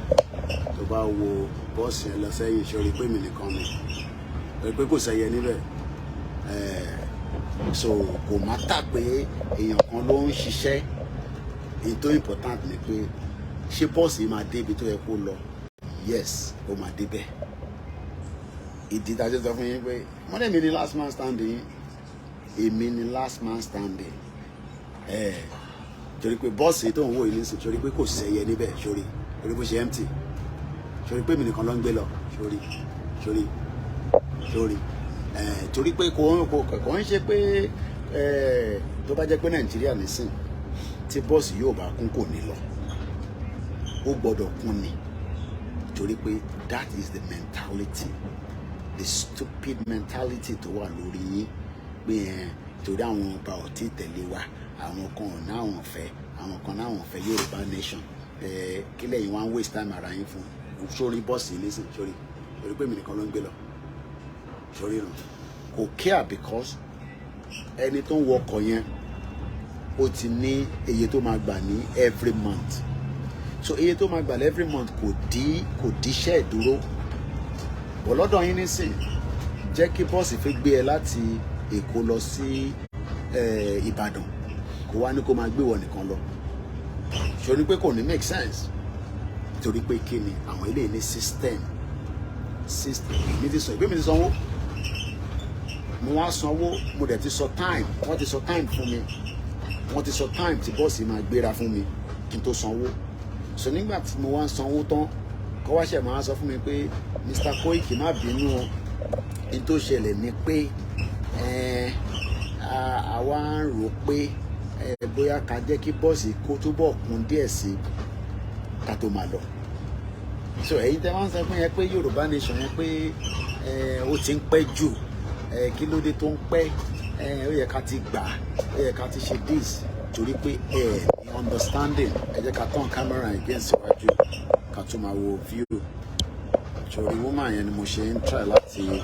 Tó bá wo bọ́ọ̀sì yẹn lọ sẹ́yìn, ṣe rí pé mi nìkan ni, rí pé kò sẹ́yẹ níbẹ̀. So kò má tà pé èèyàn kan ló ń ṣiṣẹ́. Èyí tó important ni pé ṣé bọ́ọ̀sì yìí máa dé ibi tó yẹ kó lọ? Yes, ó máa débẹ̀. Ìdí tá a ṣe sọ fún yín pé mọ́lẹ̀ mi ni last man standing, èmi ni last man standing. Torí pé bọ́ọ̀sì tó ń wò yìí nísìnyí, torí pé kò sẹ́yẹ níbẹ̀, sórí torí bó ṣe empty, sórí pé èmi nìkan ló ń gbé lọ, sórí sórí sórí torí pé kò ń ṣe pé tó bá jẹ́ pé Nàìjíríà nísìn, tí bọ́ọ̀sì yóò bá kún, kò ní lọ, ó gbọ́dọ̀ kún ni, torí pé that is the mentality, the stupid mentality tó wà lórí yín pé torí àwọn ọba ò tí tẹ̀lé wa, àwọn kan ò náwọn fẹ́, àwọn kan náwọn fẹ́ Yorùbá nation. Kí lẹ́yìn wá ń waste time ara yín fún? Sórí bọ́ọ̀sì nísìn, sórí torí pé èmi nìkan ló ń gbé lọ, sórí ràn kò care, because ẹni tó ń wọkọ̀ yẹn, ó ti ní iye tó máa gbà ní every month. So iye tó máa gbà ní every month kò díṣẹ́ ìdúró bọ̀ lọ́dọ̀ yín nísìn. Jẹ́ kí bọ́ọ̀sì fi gbé ẹ láti Èkó lọ sí Ìbàdàn, kó wá ní kó máa gbé wọ nìkan lọ, ṣó ní pé kò ní make sense? Torí pé kí ni, àwọn eléyìí ní system. System. Èmi ti sọ, ìgbé mi ti sanwó, mo wá sanwó, mo dẹ̀ ti sọ time, wọ́n ti sọ time fún mi, wọ́n ti sọ time tí bọ́ọ̀sì máa gbéra fún mi kí n tó sanwó. So nígbà tí mo wá ń sanwó tán, kọ́ wá ṣẹ̀ máa sọ fún mi pé, "Mr. Koiki, má bínú o, n tó ṣẹlẹ̀ ni pé àwa ń rò pé bóyá ká jẹ́ kí bọ́ọ̀sì kó túbọ̀ kún díẹ̀ sí ká tó máa lọ." So ẹ̀yin tẹ́ wọ́n ń sọ fún yẹn pé Yorùbá nation yẹn pé ó ti ń pẹ́ jù, kí ló dé tó ń pẹ́, ó yẹ ká ti gbà, ó yẹ ká ti ṣe this, torí pé ẹ ní understanding. Ẹ jẹ́ ká turn camera again síwájú, ká tún máa wo view. Torí woman yẹn ni mo ṣe ń try láti.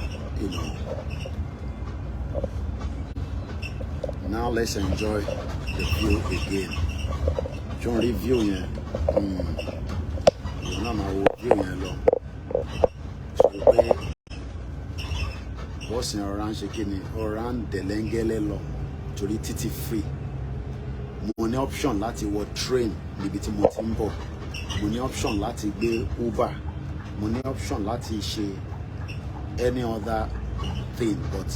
Now let's enjoy the view again. Ṣé o rí view yẹn? Ìwọ náà máa wo view yẹn lọ. Sọ pé bọ́ọ̀sì yẹn ọ̀rá ń ṣe kí ni, ọ̀rá ń dẹ̀lẹ́ngẹ́lẹ́ lọ torí títí free. Mo ní option láti wọ train níbi tí mo ti ń bọ̀, mo ní option láti gbé Uber, mo ní option láti ṣe any other thing, but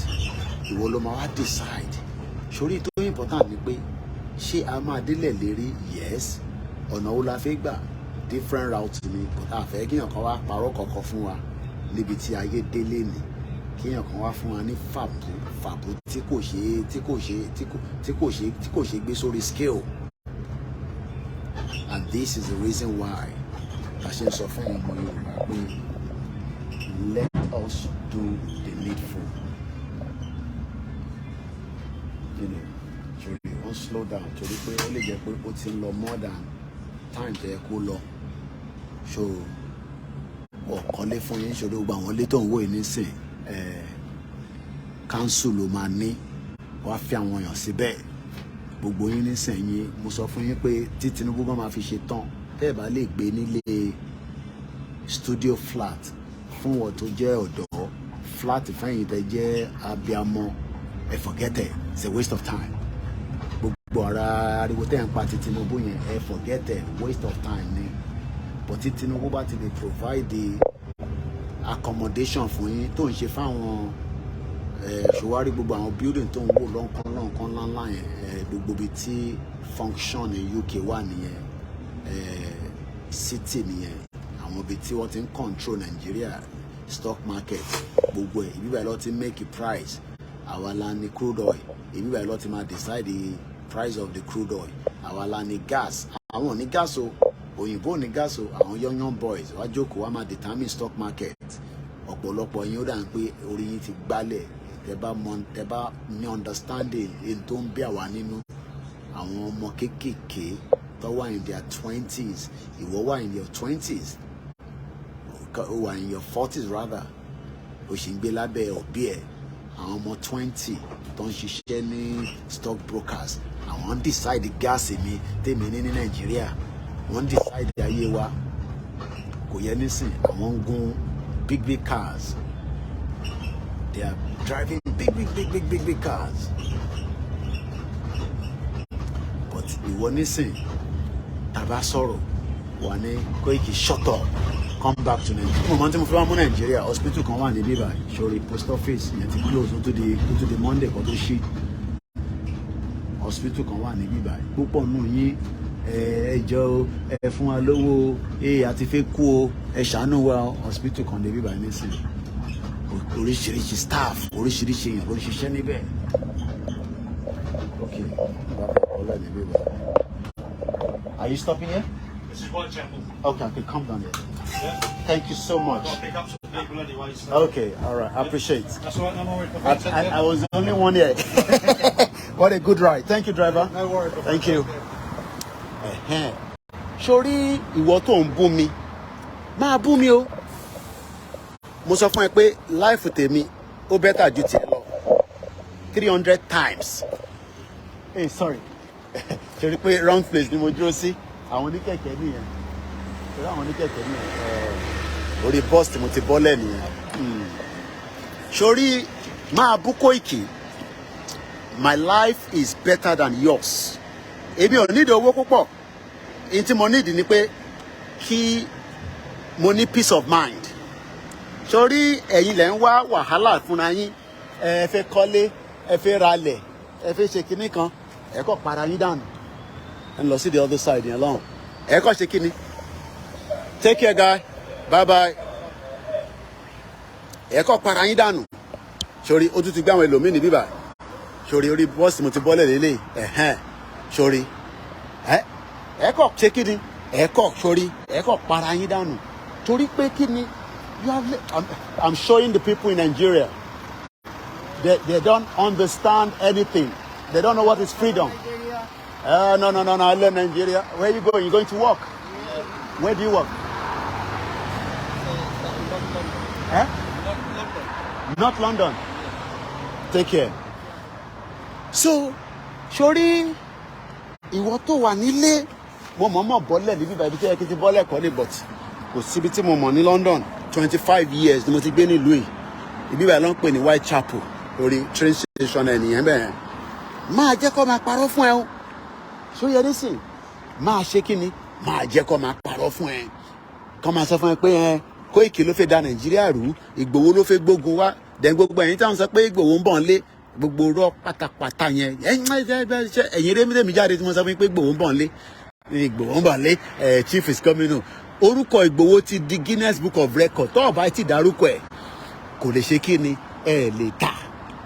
ìwọ ló máa wá decide. Sórí tó important ni pé ṣé a máa délẹ̀ lérí? Yes. Ọ̀nà wo la fẹ́ gbà? Different route ni, but a fẹ́ kíyàn kan wá parọ́ kankan fún wa níbi tí ayé délé ni, kíyàn kan wá fún wa ní fàbú fàbú tí kò ṣe tí kò ṣe tí kò tí kò ṣe tí kò ṣe gbé sórí scale. And this is the reason why ta ṣe ń sọ fún ọmọ Yorùbá pé Let us do the needful. Torí wọ́n slow down torí pé ó lè jẹ́ pé ó ti ń lọ more than time tó yẹ kó lọ. So ọ̀kọ́lé fún yín ṣòro, gbogbo àwọn ilé tó ń wò yìí nísìn, council ló máa ní wàá fi àwọn èèyàn síbẹ̀. Gbogbo yín nísìnyí, mo sọ fún yín pé tí Tinubu bá máa fi ṣe tán, tẹ́ ẹ̀ bá lè gbé nílé studio flat fún wọn tó jẹ́ ọ̀dọ́, flat fẹ́yìn tẹ́ jẹ́ abiamọ, ẹ forget it, it's a waste of time. Gbogbo ara ariwo tẹ́ ẹ̀ ń pa ti Tinubu yẹn, ẹ forget it, waste of time ni. But tí Tinubu bá ti lè provide the accommodation fún yín tó ń ṣe fáwọn ṣòwárí, gbogbo àwọn building tó ń wò lọ́nkán lọ́nkán ńláńlá yẹn, gbogbo ibi tí function ní UK wà nìyẹn, city nìyẹn, àwọn ibi tí wọ́n ti ń control Nigeria stock market, gbogbo ẹ̀, ibi báyìí ló ti make price. Àwa la ní crude oil, ibi báyìí ló ti máa decide the price of the crude oil. Àwa la ní gas, àwọn ò ní gas o, òyìnbó ò ní gas o. Àwọn young young boys wá jókòó, wá máa determine stock market. Ọ̀pọ̀lọpọ̀ yín, ó dà ń pé orí yín ti gbálẹ̀. Tẹ bá mọ, tẹ bá ní understanding èyí tó ń bí àwa nínú, àwọn ọmọ kéékèèké tó wà in their 20s, ìwọ wà in your 20s, ó wà in your 40s rather, ó sì ń gbé lábẹ́ òbí ẹ̀. Àwọn ọmọ 20 tó ń ṣiṣẹ́ ní stock brokers, àwọn ń decide gas mi tèmi ní ní Nàìjíríà, wọ́n ń decide ayé wa. Kò yẹ nísìn, àwọn ń gun big big cars, they are driving big big big big big big cars. But ìwọ nísìn, tàbá sọ̀rọ̀ wà ní Koiki, shut up, come back to Nigeria. Mo máa ń tí mo fi wá mú Nàìjíríà. Hospital kan wà ní bíbá sórí, post office yẹn ti close, ó tún di Monday kan tó ṣí. Hospital kan wà ní bíbá. Púpọ̀ nù yín, ẹ jọ̀ọ́, ẹ fún wa lówó ẹ, àti fẹ́ kú o, ẹ ṣàánú wa. Hospital kan ní bíbá nísìnyí, oríṣiríṣi staff, oríṣiríṣi èèyàn ló ń ṣiṣẹ́ níbẹ̀. Ok, ọlá ní bíbá. Are you stopping here? This is Whitechapel. Okay, come down here. Yeah. Thank you so much. Got to pick up some people anyway. So. Okay, all right, I appreciate. That's all right. No worries. I was the only one here. What a good ride. Thank you, driver. No worries. Thank you. Ẹ̀hẹ́n. Sórí ìwọ tó ń bú mi, máa bú mi o. Mo sọ fún ẹ pé life tèmi ó better ju tiẹ̀ lọ 300 times. Hey, sorry. Ṣe rí pé wrong place ni mo dúró sí. Àwọn oníkẹ̀kẹ́ nìyẹn. Ṣé àwọn oníkẹ̀kẹ́ nìyẹn? Orí bus tí mo ti bọ́lẹ̀ nìyẹn. Sórí máa bú Kóìkì, my life is better than yours. Èmi ò nídìí owó púpọ̀. Èyí tí mo nídìí ni pé kí mo ní peace of mind. Sórí ẹ̀yin lẹ̀ ń wá wàhálà fúnra yín. Ẹ fẹ́ kọ́lé, ẹ fẹ́ ralẹ̀, ẹ fẹ́ ṣe kinní kan, ẹ kọ́ para yín dànù. Ẹ ń lọ sí the other side yẹn lọ́hùn. Ẹ kọ́ ṣe kinní. Take care, guy, bye bye. Ẹ kọ́ para yín dànù. Sórí ó tún ti gbé àwọn ẹlòmíì ní bíbà. Sórí orí bọ́ọ̀sì mo ti bọ́lẹ̀ lélẹ̀. Ẹ̀hẹ́n, sórí ẹ kọ́ ṣe kí ni, ẹ kọ́ sórí ẹ kọ́ para yín dànù. Torí pé kí ni? You have I'm showing the people in Nigeria, they don't understand anything. They don't know what is freedom. No, no, no, no, I love Nigeria. Where you going? You going to work? Where do you work? Eh? Not London. Take care. So, sórí ìwọ tó wà nílé, mo mọ̀ọ́mọ̀ bọ́lẹ̀ níbí báyìí tí ẹ kí n ti bọ́lẹ̀ kọ́ ní, but kò síbi tí mo mọ̀ ní London. 25 years ni mo ti gbé nílùú yìí. Ibi báyìí ló ń pè ní Whitechapel, orí train station ẹ̀ nìyẹn bẹ́ẹ̀. Máa jẹ́ kó máa parọ́ fún ẹ o. Sórí ẹ nísìn, máa ṣe kí ni, máa jẹ́ kó máa parọ́ fún ẹ, kó máa sọ fún ẹ pé ẹ Kóìkì ló fẹ́ da Nàìjíríà rú, Ìgbòho ló fẹ́ gbógun wá. Dẹ̀ gbogbo ẹ̀yin táwọn sọ pé Ìgbòho ń bọ̀ ń lé, gbogbo rọ pátápátá yẹn, ẹ̀yin rémídèmí jáde tí mo sọ fún yín pé Ìgbòho ń bọ̀ ń lé, Ìgbòho ń bọ̀ ń lé, chief is coming home. Orúkọ Ìgbòho ti di Guinness Book of Record. Tó o bá ti dárúkọ ẹ̀, kò lè ṣe kí ni, ẹ lè tà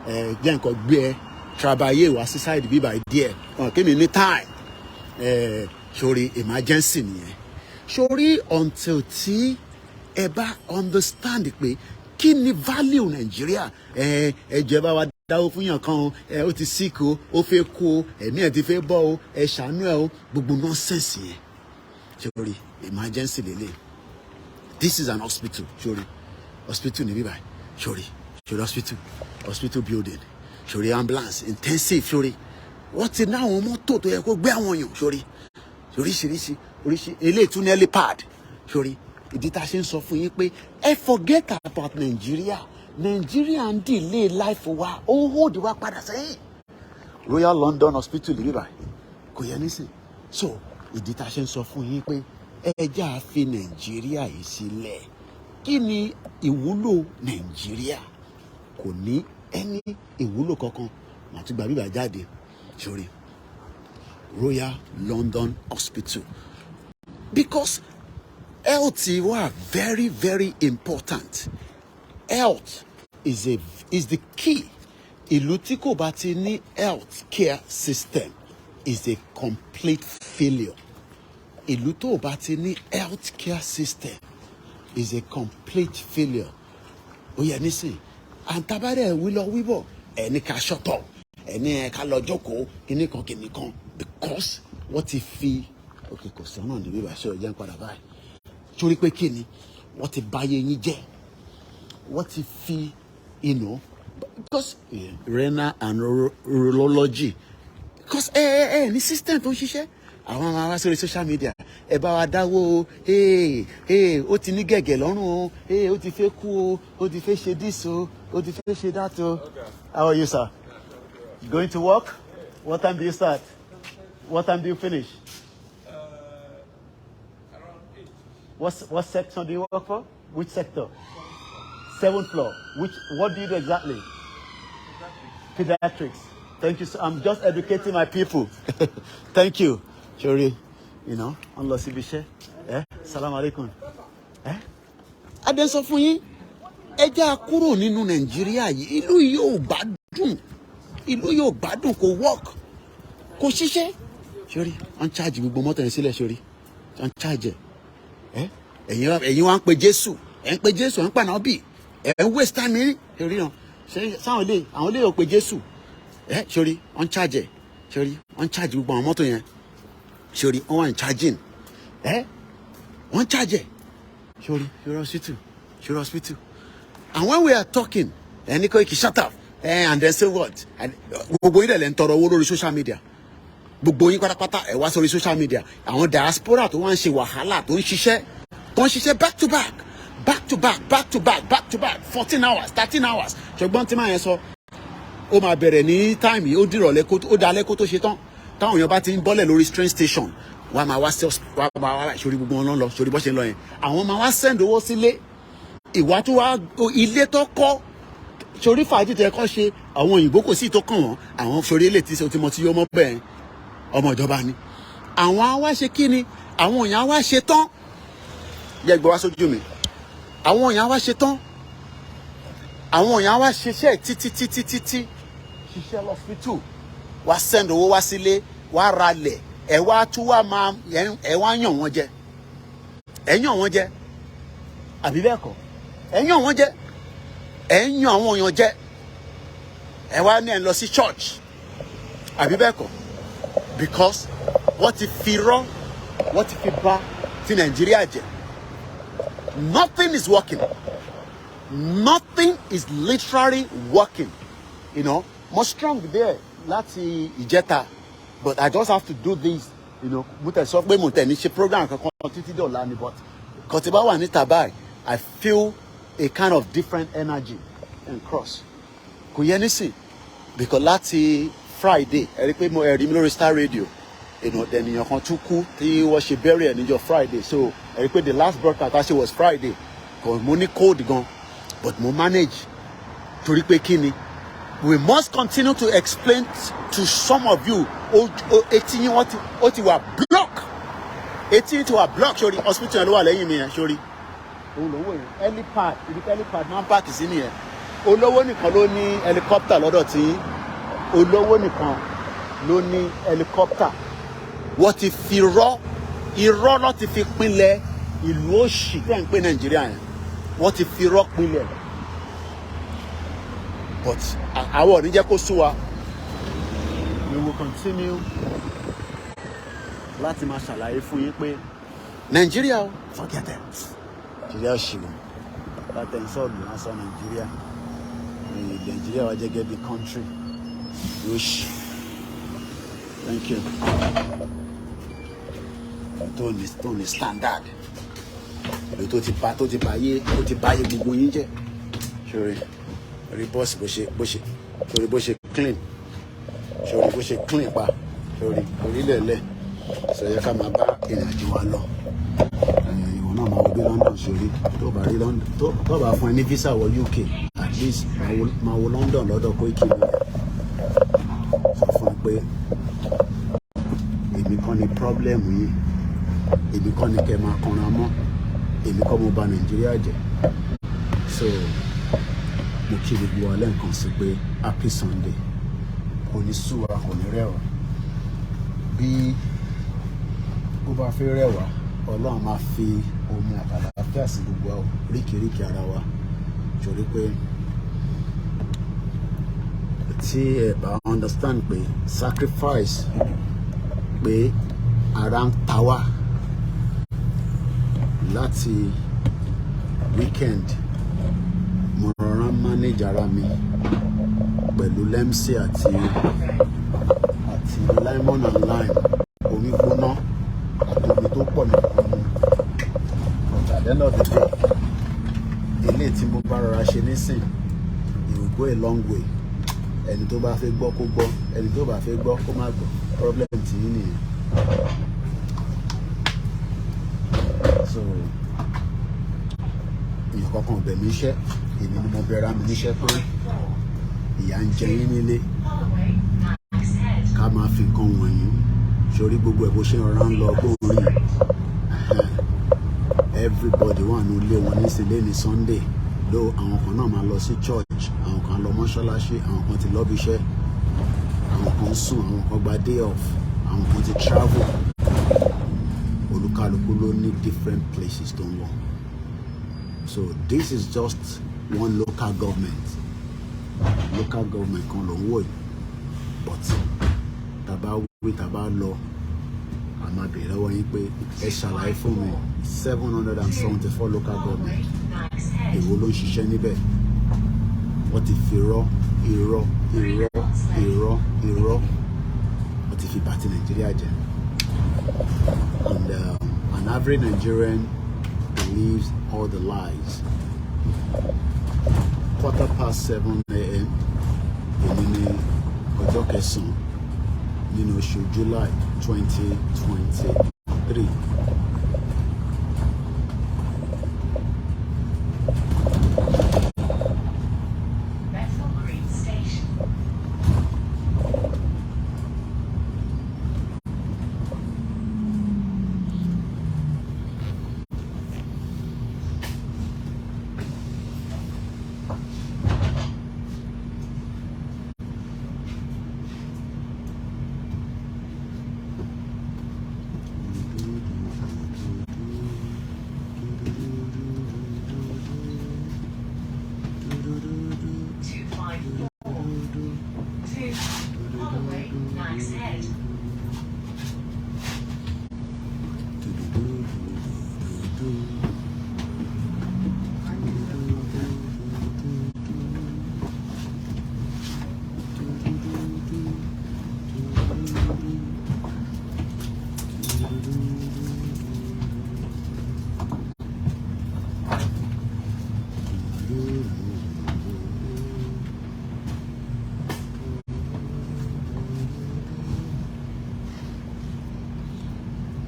ẹ. Jẹ́ nǹkan gbé ẹ trabayé wá sí side bíbá díẹ̀ ọ̀n kí mi ní time ẹ. Sórí emergency nìyẹn. Sórí until tí ẹ bá understand pé Kí ni value Nàìjíríà? Ẹ jẹ́ bá wa dáwó fún yàn kan o. Ẹ ó ti sick o, ó fẹ́ kú o, ẹ̀mí ẹ̀ ti fẹ́ bọ́ o, ẹ ṣàánú ẹ o. Gbogbo nonsense yẹn sórí emergency lélẹ̀. This is an hospital, sórí hospital níbí báyìí, sórí hospital building, sórí ambulance, intensive, sórí wọ́n ti ní àwọn mọ́tò tó yẹ kó gbé àwọn èèyàn, sórí oríṣiríṣi oríṣi. Eléyìí tún ní helipad. Sórí ìdí tá a ṣe ń sọ fún yín pé ẹ forget about Nigeria. Nigeria ń delay life wa, ó ń hold wa padà sẹ́yìn. Royal London Hospital níbí báyìí, kò yẹ nísìn. So ìdí tá a ṣe ń sọ fún yín pé ẹ já fi Nàìjíríà yìí sílẹ̀. Kí ni ìwúlò Nàìjíríà? Kò ní ẹni ìwúlò kankan. Màá tún gba bíbá jáde, sórí Royal London Hospital, because health wà very, very important. Health is the key. Ìlú tí kò bá ti ní health care system is a complete failure. Ìlú tó bá ti ní health care system is a complete failure. Ó yẹ nísìn àǹtabárẹ̀ wí lọ wíbọ̀, ẹni ká shut up, ẹni ẹ ká lọ jókòó, kíní kan kíní kan, because wọ́n ti fi, ok, kò sọ́nà níbí bá ṣe ọ̀jẹ̀ ń padà báyìí, torí pé kí ni? Wọ́n ti báyé yín jẹ́. Wọ́n ti fi because renal and urology, because ẹ ní system tó ń ṣiṣẹ́. Àwọn máa wá sórí social media, ẹ bá wa dáwó o. Ee ee, ó ti ní gẹ̀gẹ̀ lọ́rùn o. Ee, ó ti fẹ́ kú o, ó ti fẹ́ ṣe this o, ó ti fẹ́ ṣe that o. How are you, sir? Going to work? What time do you start? What time do you finish? Around 8. What section do you work for? Which sector? Seventh floor. Which What do you do exactly? Pediatrics. Thank you. I'm just educating my people. Thank you. Sorry, I'm lọ síbi iṣẹ́. Eh? Salam alaikum. Eh? Adé sọ fún yín, ẹ jẹ́ á kúrò nínú Nàìjíríà yìí. Ìlú yìí ò gbádùn. Ìlú yìí ò gbádùn, kò work. Kò ṣiṣẹ́. Sorry, wọ́n ń charge gbogbo mọ́tò yẹn sílẹ̀, sorry. Wọ́n ń charge ẹ̀. Ẹ̀yin wá ń pe Jésù. Ẹ̀ ń pe Jésù, ẹ̀ ń pàná bì. Ẹ̀ ń waste time yín. Torí náà, ṣé sáwọn ilé, àwọn ilé ò pe Jésù. Ẹ̀ sorry, wọ́n ń charge ẹ̀. Sorry, wọ́n ń charge gbogbo àwọn mọ́tò yẹn, sori wọ́n wà ní charging. Ẹ wọ́n ń charge ẹ̀. Sori hospital, sori hospital. And when we are talking, ẹni kò kì í shut up. And then say what? And gbogbo yín dẹ̀ lẹ́ ń tọrọ owó lórí social media. Gbogbo yín pátápátá, ẹ wá sórí social media. Àwọn diaspora tó wá ń ṣe wàhálà, tó ń ṣiṣẹ́ back to back, back to back, back to back, back to back, 14 hours, 13 hours. Ṣùgbọ́n tí màá yẹn sọ, ó máa bẹ̀rẹ̀ ní time yìí, ó dìrọ̀lẹ́ kó ó dalẹ́ kó tó ṣe tán. Táwọn èèyàn bá ti ń bọ́lẹ̀ lórí train station, wọ́n á máa wá sí, wọ́n á máa wá sórí gbogbo wọn lọ sórí bọ́ ṣe ń lọ yẹn. Àwọn máa wá send owó sílé, ìwà tó wá ilé tó kọ́ sórí fàájì tó yẹ kọ́ ṣe. Àwọn òyìnbó kò sí tó kàn wọ́n. Àwọn sórí ilé tí mo ti yó mọ́ bẹ́ẹ̀, ọmọ ìjọba ni àwọn á wá ṣe. Kí ni àwọn èèyàn á wá ṣe tán? Yẹ gbé wá sójú mi. Àwọn èèyàn á wá ṣe tán, àwọn èèyàn á wá ṣiṣẹ́ títí títí títí, ṣiṣẹ́ lọ́sítù, wá send owó wá sílé, wá ralẹ̀, ẹ wá tún wá máa ẹ wá yàn wọ́n jẹ. Ẹ yàn wọ́n jẹ, àbí bẹ́ẹ̀ kọ́? Ẹ yàn wọ́n jẹ, ẹ ń yan àwọn èèyàn jẹ. Ẹ wá ní ẹ lọ sí church, àbí bẹ́ẹ̀ kọ́? Because wọ́n ti fi rọ́, wọ́n ti fi bà ti Nàìjíríà jẹ́. Nothing is working. Nothing is literally working. Mo strong there láti ìjẹta, but I just have to do this. Mo tẹ̀ sọ pé mo tẹ̀ ní ṣe program kankan títí dọ̀la ni, but kò tí bá wà níta báyìí, I feel a kind of different energy and cross. Kò yẹ nísìn, because láti Friday, ẹ rí pé mo ẹ rí mi lórí Star Radio, ènìyàn kan tún kú tí wọ́n ṣe burial níjọ́ Friday. So ẹ rí pé the last broadcast I ṣe was Friday. Kò mo ní cold gan, but mo manage, torí pé kí ni? We must continue to explain to some of you. Etí yín wọ́n ti ó ti wà block, etí yín ti wà block. Sórí hospital yẹn ló wà lẹ́yìn mi yẹn, sórí òun ló ń wò yẹn, helipad, ibi tí helipad máa ń park sí nìyẹn. Olówó nìkan ló ní helicopter lọ́dọ̀ tí, olówó nìkan ló ní helicopter. Wọ́n ti fi rọ́, irọ́ lọ́ ti fi pinlẹ̀ ìlú òṣì tẹ́ ń pè Nàìjíríà yẹn. Wọ́n ti fi rọ́ pinlẹ̀. But àwọn ò ní jẹ́ kó sú wa. We will continue láti máa ṣàlàyé fún yín pé Nàìjíríà o, forget it. Nàìjíríà ṣìwọ̀n látẹ̀sọ́ọ̀lù lásán. Nàìjíríà, Nàìjíríà wa jẹ́ gẹ́gẹ́ bí country yóò ṣì. Thank you. Tó ní standard ìlú tó ti bá yé, tó ti bá yé gbogbo yín jẹ́. Ṣòrí rí bọ́ọ̀sì bó ṣe, ṣòrí bó ṣe clean, ṣòrí bó ṣe clean pa, ṣòrí orílẹ̀-èlẹ̀ sọ yẹ ká máa bá ìrìn àjò wa lọ. Ìwọ náà máa wo bí London ṣe rí. Tó bá rí London, tó bá fún ẹ ní visa wọ UK, at least máa wo London lọ́dọ̀ Koiki Media. Sọ fún ẹ pé èmi kọ́ ni problem yìí, èmi kọ́ ni kẹ́ máa kanra mọ́, èmi kọ́ mo bà Nàìjíríà jẹ́. So mo kí gbogbo wa lẹ́ǹkan sí pé happy Sunday. Kò ní sú wa, kò ní rẹ̀ wá. Bí ó bá fẹ́ rẹ̀ wá, Ọlọ́run máa fi omi àtàlàáfíà sí gbogbo ríkèríkè ara wa, torí pé tí ẹ bá understand pé sacrifice, pé ara ń ta wá láti weekend, mo rọra ń manage ara mi pẹ̀lú lemsi àti lemon and lime, omi gbóná àti omi tó pọ̀ nìkan mu. But at the end of the day, eléyìí tí mo bá rọra ṣe nísìn, it will go a long way. Ẹni tó bá fẹ́ gbọ́ kó gbọ́, ẹni tó bá fẹ́ gbọ́ kó má gbọ́, problem tí yín nìyẹn. So èèyàn kankan ò bẹ̀ mí iṣẹ́, èmi ni mo bẹ̀rẹ̀ mi níṣẹ́ pé ìyà ń jẹ yín nílé, ká máa fi nǹkan wọ̀nyí sórí gbogbo ẹ̀ bó ṣe rọra ń lọ gbóòórìn. Everybody wà ní ilé wọn nísìnyí ní Sunday ló. Àwọn kan náà máa lọ sí church, àwọn kan lọ mọ́ṣáláṣí, àwọn kan ti lọ bí iṣẹ́, àwọn kan ń sùn, àwọn kan gba day off, àwọn kan ti travel. Olúkálukú ló ní different places tó ń lọ. So this is just one local government. Local government kan ló ń wò yìí, but tàbá wí, tàbá lọ, a máa bèèrè lọ́wọ́ yín pé ẹ ṣàlàyé fún mi, 774 local government, èwo ló ń ṣiṣẹ́ níbẹ̀? Wọ́n ti fi irọ́, irọ́, irọ́, irọ́, irọ́, wọ́n ti fi bà ti Nàìjíríà jẹ́. And an average Nigerian believes all the lies. 7:15 a.m. Èmi ní ọjọ́ kẹsàn-án nínú oṣù July 2023. Bethnal Green Station. 254 2 Holloway, Nags Head.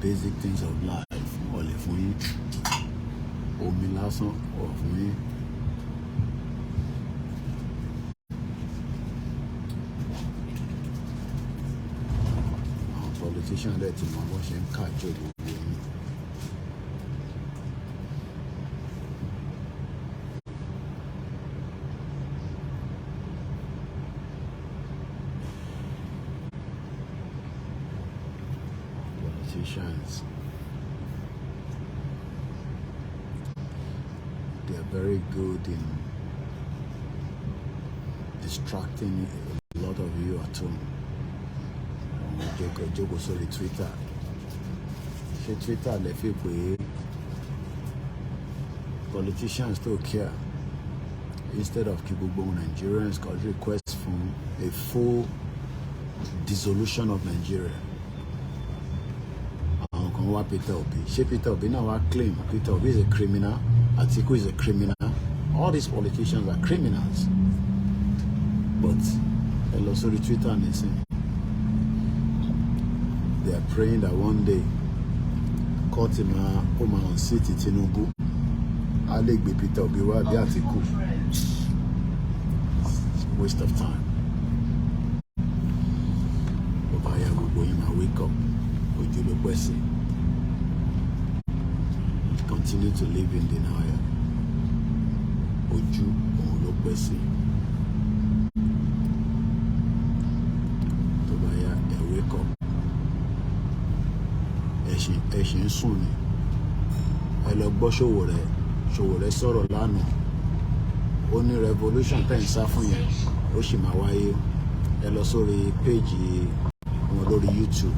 Basic things of life, wọ́n lè fún yín omi lásán, wọ́n fún yín. Àwọn politician dẹ̀ ti mọ bó ṣe ń kàjọ gbogbo yín. Politicians, they are very good in distracting a lot of you at home. Àwọn jókòó jókòó sórí Twitter. Ṣé Twitter lè fi pé politicians tó care, instead of kí gbogbo Nigerians kan request fún a full dissolution of Nigeria, àwọn kan wá Peter Obi. Ṣé Peter Obi náà wá claim? Peter Obi is a criminal. Atiku is a criminal. All these politicians are criminals, but ẹ lọ sórí Twitter nísìn, they are praying that one day court máa ó máa unseat Tinubu, á lè gbé Peter Obi wá bí Atiku. Waste of time. Bó bá yá, gbogbo yín máa wake up. Ojú ló pẹ́ sí. Continue to live in denial, ojú òun ló pẹ́ sí. Tó bá yá, ẹ wake up. Ẹ̀sìn ń sùn ni. Ẹ lọ gbọ́ Sowore. Sowore sọ̀rọ̀ lánàá, ó ní revolution tẹ̀ ń sá fún yẹn, ó sì máa wáyé. Ẹ lọ sórí péèjì wọn lórí YouTube.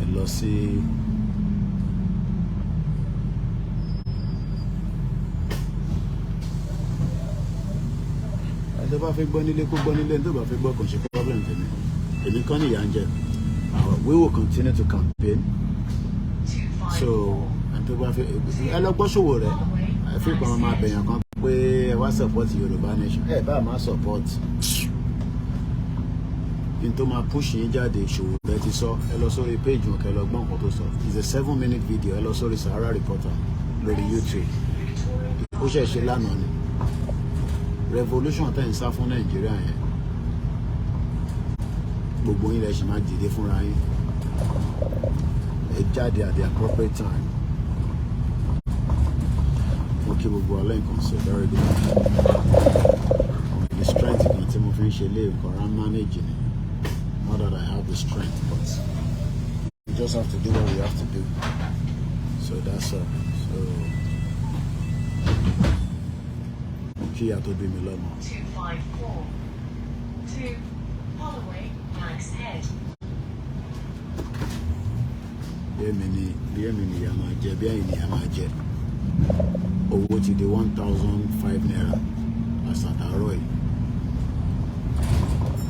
Ẹ lọ sí ẹ tó bá fẹ́ gbọ́ nílé, kó gbọ́ nílé. Tó bá fẹ́ gbọ́, kò ṣe problem tèmi. Èmi kọ́ ni ìyà ń jẹ. We will continue to campaign. So ẹni tó bá fẹ́, ẹ lọ gbọ́ Sowore. Ẹ fi pọn máa bẹ̀yàn kan pé ẹ wá support Yorùbá nation. Ẹ bá máa support n tó máa push yín jáde, Sowore ti sọ. Ẹ lọ sórí page wọn, kẹ́ lọ gbọ́ nǹkan tó sọ. It's a 7-minute video. Ẹ lọ sórí Sahara Reporter lórí YouTube. Ó ṣẹ̀ ṣe lánàá ni. Revolution tẹ̀ ń sá fún Nàìjíríà yẹn, gbogbo yín lẹ ṣì máa dìde fúnra yín. Ẹ jáde at the appropriate time. Mo kí gbogbo alẹ́ nǹkan ṣe. Very good. The strength kan tí mo fi ń ṣe lé nǹkan rán manage ni. Not that I have the strength, but we just have to do what we have to do. So that's all. So mo kí ìyá tó bí mi lọ́mọ. 254. 2 Holloway, Nags Head. Bí èmi ni ìyá máa jẹ, bí ẹ̀yin ni ìyá máa jẹ. Owó ti di ₦1,005 àsàtàrọ̀ yìí.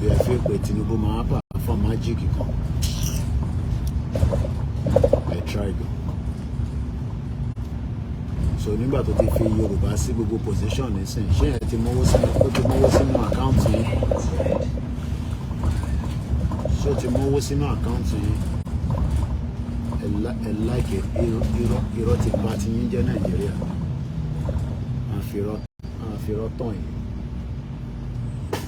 Bí ẹ fi pé Tinubu máa perform magic kan, ẹ try gan. So nígbà tó ti fi Yorùbá sí gbogbo position nísìnyí, ṣé ẹ ti mówó sínú, ó ti mówó sínú account yín? Ṣé ó ti mówó sínú account yín? Ẹ láìkè irọ́. Irọ́ ti bà ti yín jẹ́. Nàìjíríà, à ń fi irọ́ tàn yín.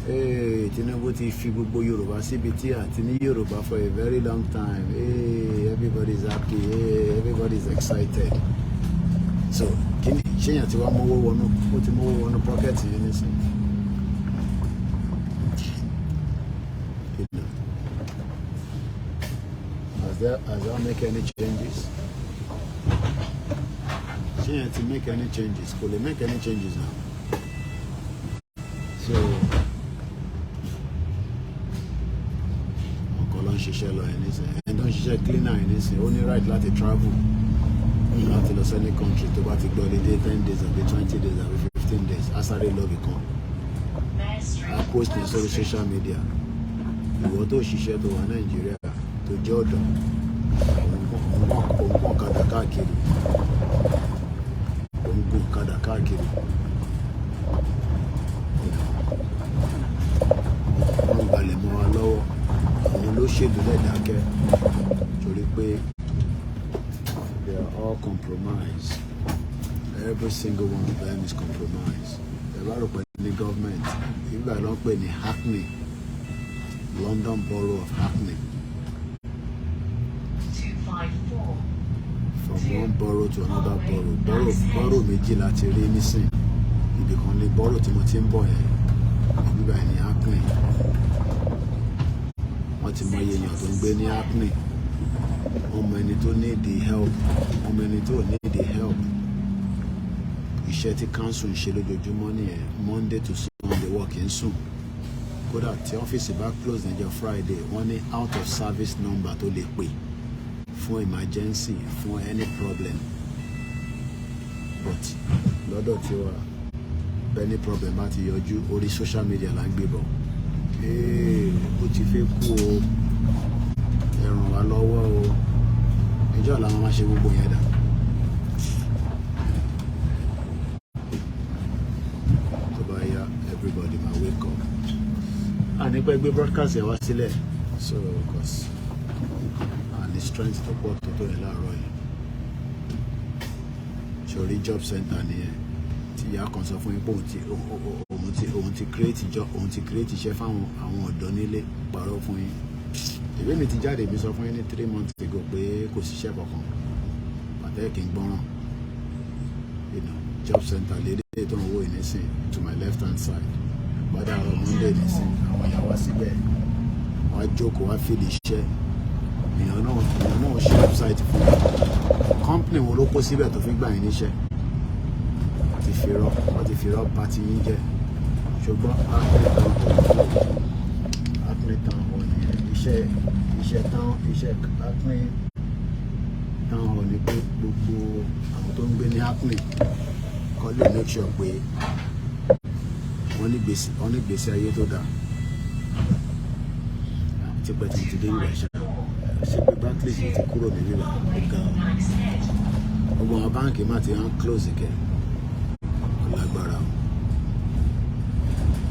Hey, Tinubu ti fi gbogbo Yorùbá síbi tí àti ní Yorùbá for a very long time. Hey, everybody is happy. Hey, everybody is excited. So kí ni ṣéyàn tí wàá mówó wọnú, ó ti mówó wọnú pocket yín nísìnyí? Has that make any changes? Ṣéyàn ti make any changes? Kò lè make any changes now. So ọkọ̀ ló ń ṣiṣẹ́ lọ ẹ̀ nísìnyí. Ẹni tó ń ṣiṣẹ́ cleaner ẹ̀ nísìnyí, ó ní right láti travel, láti lọ sẹ́ni country tó bá ti gbọ́ holiday 10 days àbí 20 days àbí 15 days. Á sáré lọ ibì kan, Mare Street, á post ní Earl sórí Street. social media. Ìwọ tó ṣiṣẹ́, tó wà Nàìjíríà, tó jẹ́ ọ̀dọ́, òun kàn kàdà káàkiri, òun gùn kàdà káàkiri. Wọ́n gbalẹ̀ mọ́ wa lọ́wọ́. Àwọn olóṣèlú lè dákẹ́ torí pé they are all compromised. Every single one of them is compromised. Ẹ bá rò pé ní government ìgbà ló ń pè ní Hackney, London Borough of Hackney. 254. From one borough to another borough. Borough méjì láti rí nísìn. Ibì kan ní borough tí mo ti ń bọ̀ yẹn, ibi báyìí ní Hackney. Wọ́n ti mọ iye èèyàn tó ń gbé ní Hackney. Wọ́n mọ ẹni tó need the help, wọ́n mọ ẹni tó need the help. Iṣẹ́ tí council ń ṣe lójoojúmọ́ nìyẹn, Monday to Sunday, wọ́n kì í sùn. Kódà tí ọ́fíìsì bá close níjọ́ Friday, wọ́n ní out of service number tó lè pè fún emergency, fún any problem. But lọ́dọ̀ tiwa, any problem bá ti yọjú, orí social media là ń gbé bọ̀. Ee, ó ti fẹ́ kú o, ẹ ràn wá lọ́wọ́ o. Ìjọ làwọn máa ṣe gbogbo yẹn dà. Tó bá yá, everybody máa wake up. Àní pẹ́ gbé broadcast yẹn wá sílẹ̀, so 'cause àní strength tó pọ̀ tó tó yẹn láàárọ̀ yìí. Sori job center nìyẹn tí ìyá kan sọ fún yín pé òun ti create job, òun ti create iṣẹ́ fáwọn àwọn ọ̀dọ́ nílé. Parọ́ fún yín. Ìwé mi ti jáde, mi sọ fún yín ní 3 months ago pé kò síṣẹ́ kankan. Pàtẹ́kì ń gbọ́ràn. Job center lédè tó ń wò yìí nísìn, to my left hand side. Gbọ́dọ̀ àárọ̀ Monday nísìn, àwọn èèyàn wá síbẹ̀, wọ́n á jókòó, wá fìdí iṣẹ́. Èèyàn náà ṣe website fún wọn. Company wo ló kó síbẹ̀ tó fi gbà yín níṣẹ́? Wọ́n ti fi rọ́ bá ti yín jẹ́. Ṣùgbọ́n Hackney Town Hall nìyẹn. Iṣẹ́ Hackney Town Hall ni pé gbogbo àwọn tó ń gbé ní Hackney kọ́ lè make sure pé wọ́n ní gbèsè ayé tó dáa. Tipẹ́ tí mo ti dé ìgbà ṣá, ṣé pé Barclays ti kúrò ní bíbá gan. Nags Head. Gbogbo àwọn báǹkì má ti hàn close kẹ, ọlágbára o.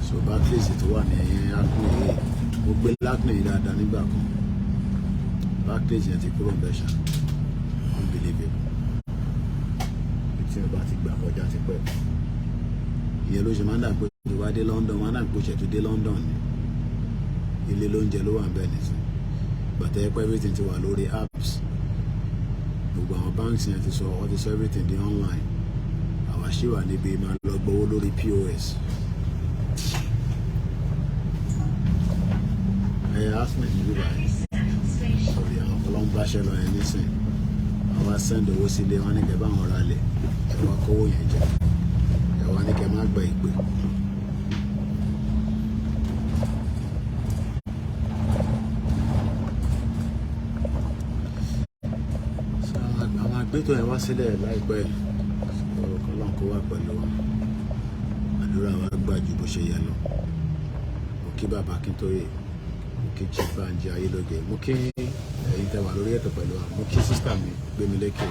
So Barclays tó wà ní Hackney yìí, mo gbé Hackney yìí dáadáa nígbà kan. Barclays yẹn ti kúrò ń bẹ̀ ṣá. Unbelievable. Tí mo bá ti gbà kọjá ti pẹ́, ìyẹn ló ṣe máa ń dà pé tó bá dé London, máa ń dà pé ó ṣe tó dé London ni. Ilé lóúnjẹ ló wà ń bẹ̀ nísìn gbàtẹ́ pé everything ti wà lórí apps. Gbogbo àwọn banks yẹn ti sọ, wọ́n ti sọ everything di online. Àwa ṣì wà níbi máa lọ gbowó lórí POS. Ẹ asmin níbí báyìí. Central Station. Orí àwọn ọlọ́mbàṣẹ lọ yẹn nísìn, àwa send owó sílé wọn ní kẹ́ bá wọn ra lẹ̀, ẹ wá kówó yẹn jẹ, ẹ wá ní kẹ́ má gba ìpè. So, àwọn àgbétò yẹn wá sílẹ̀ láìpẹ́. Kọ́lọ́n kó wà pẹ̀lú wa, àdúrà wa gbà ju bó ṣe yẹ lọ. Mo kí bàbá Akíntóyè, mo kí Chief Banji Ayélóge, mo kí ẹ̀yin tẹ́ wà lórí ètò pẹ̀lú wa, mo kí sister mi Gbémilékè,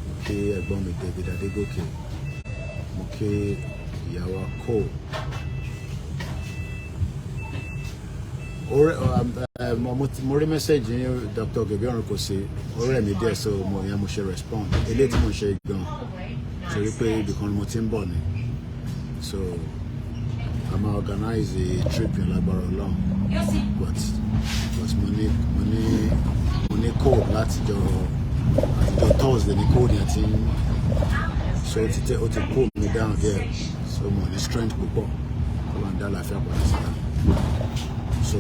mo kí ẹ̀gbọ́n mi David Adégòkè, mo kí ìyàwó kó mo rí message yín, Dr. Gègé kò sí ọ̀rẹ́ mi díẹ̀, so mo yẹn mo ṣe respond eléyìí tí mo ṣe gan, Holloway, torí Nags pé Head. ibì kan ni mo ti ń bọ̀ ni. So a máa organize a trip yẹn lágbára Ọlọ́run, but mo ní code látijọ́ àtijọ́ Thursday ní code yẹn ti ń, so ó ti pull me down there, so mo ní strength púpọ̀. Kó máa ń dá àlàáfíà padà síta. So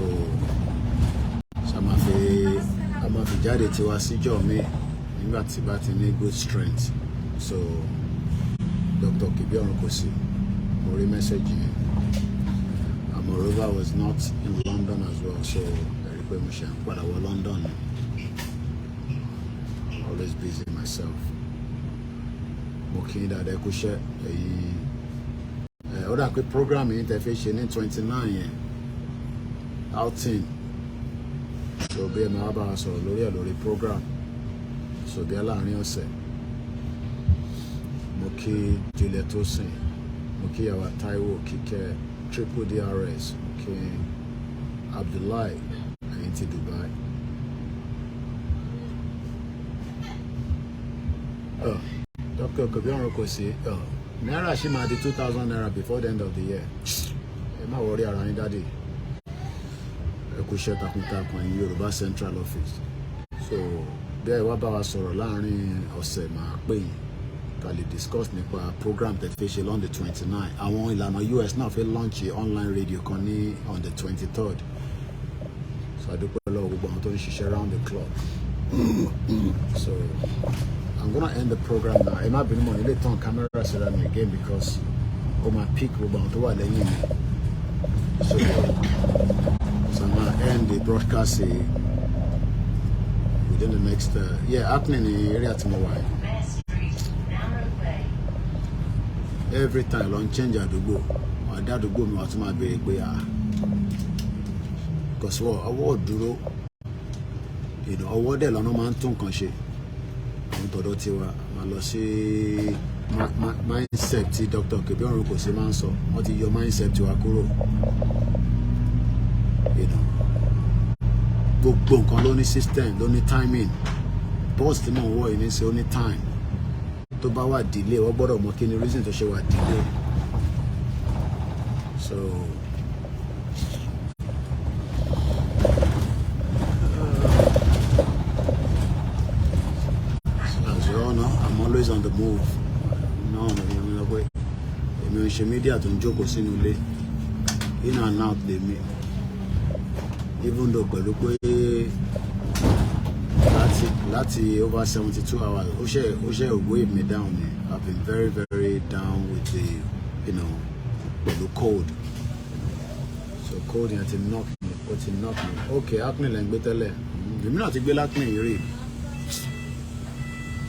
a máa fi jáde tiwa síjọ́ mi nígbà tí bá ti ní good strength. So Dr. Kibi Ọ̀run kò sí, mo rí message yẹn, and moreover I was not in London as well, so ẹ̀rí pé mo ṣe ń padà wọ London ni. Always busy myself. Mo kí n dáadáa, kú iṣẹ́ ẹ̀yin. Ẹ̀ ó dà pé program yìí tẹ́ fi ṣe ní 29 yẹn, outing, so bí ẹ máa bá wa sọ̀rọ̀ lórí ẹ̀ lórí program, so bí ẹ láàrin ọ̀sẹ̀. Mo kí Juliet Tosin, mo kí yàwá Taiwo Kíkẹ́ Triple DRS, mo kí Abdullahi, ẹ̀yin ti Dubai. Dr. Kobi kò sí náírà ṣì máa di ₦2,000 before the end of the year. Ẹ má worry ara yín, daddy. Ẹ kú iṣẹ́ takuntakun, ẹ̀yin Yorùbá Central Office. So bí ẹ wá bá wa sọ̀rọ̀ láàrin ọ̀sẹ̀, máa pè yín ká lè discuss nípa program tẹ́ fi ṣe on the 29. Àwọn ìlànà US náà fẹ́ launch online radio kan ní on the 23rd. So a dúpẹ́ lọ́wọ́ gbogbo àwọn tó ń ṣiṣẹ́ round the clock. So I'm gonna end the program now. Ẹ má bínú, mọ̀ nílé tán camera síra mi again because ó máa pick gbogbo àwọn tó wà lẹ́yìn mi. So I'm gonna end the broadcast within the next yeah, happening ní area tí mo wà yìí. Bear Street, Narrow Way. Every time ló ń change àdúgbò, wà á dá àdúgbò mi, wà á tún máa béèrè pé, ah, because wọ́n ọwọ́ ò dúró, ọwọ́ dẹ̀ lọ́nà máa ń tún nǹkan ṣe. Àwọn tọ̀dọ̀ tiwa máa lọ sí mindset tí Dr. Kebiorun kò sí máa ń sọ. Wọ́n ti yọ mindset tiwa kúrò. Gbogbo nǹkan ló ní system, ló ní timing. Bus tí mò ń wọ̀ yìí ní ṣe ó ní time. Tó bá wà delay, wọ́n gbọ́dọ̀ mọ kí ni reason tó ṣe wà delay. So as you all know, I'm always on the move. No, èmi lọ pé èmi ò ń ṣe media tó ń jókòó sínú ilé. In and out lèmi. Even though pẹ̀lú pé láti over 72 hours, ó ṣe weigh me down ni. I've been very, very down with the pẹ̀lú cold. So cold yẹn ti knock me, ó ti knock me. Okay, Hackney lẹ́ ń gbé tẹ́lẹ̀. Èmi náà ti gbé l'Hackney yìí rí.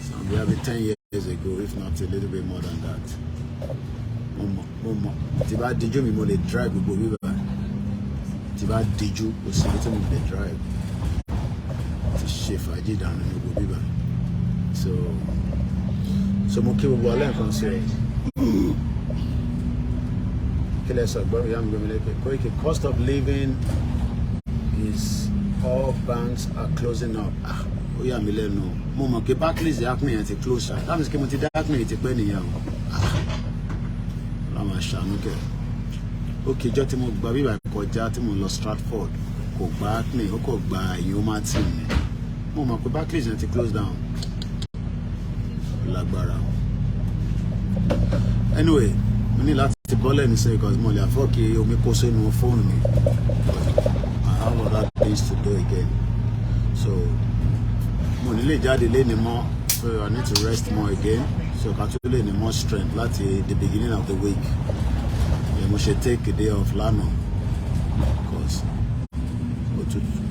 So maybe 10 years ago, if not a little bit more than that. Mo mọ̀ tí bá díjú mi, mo lè drive gbogbo bíbá. Tí bá díjú, kò sí ibi tí mo lè drive. Ti ṣe fàájì dànù ní gbogbo bíbá. So mo kí gbogbo alẹ́ nǹkan sí ẹ. Kí lẹ sọ? Gbọ́dọ̀ yá mi gbé mi lékè. Koiki, cost of living is all banks are closing up. Ah, ó yà mí lẹ́nu. Mo mọ̀ pé Barclays, Hackney yẹn ti close. That means pé mo ti dé Hackney ti pẹ́ nìyẹn o. Ah, ọlọ́run àṣàánú kẹ̀. Ó kejọ́ tí mo gba bíbà kọjá tí mo lọ Stratford, kò gba Hackney, ó kò gba ẹ̀yìn Martin ni. Mo mọ̀ pé Barclays yẹn ti close down. Ó lágbára. Anyway, mo ní láti bọ́lẹ̀ ní sẹ́yìn because mo lè afford kí omi kó sínú fóònù mi. But I have other things to do again. So mo ní lè jáde léni mọ́, so I need to rest more again. So ká tó lè ní more strength láti the beginning of the week. Yeah, mo ṣe take a day off lánàá because òtútù,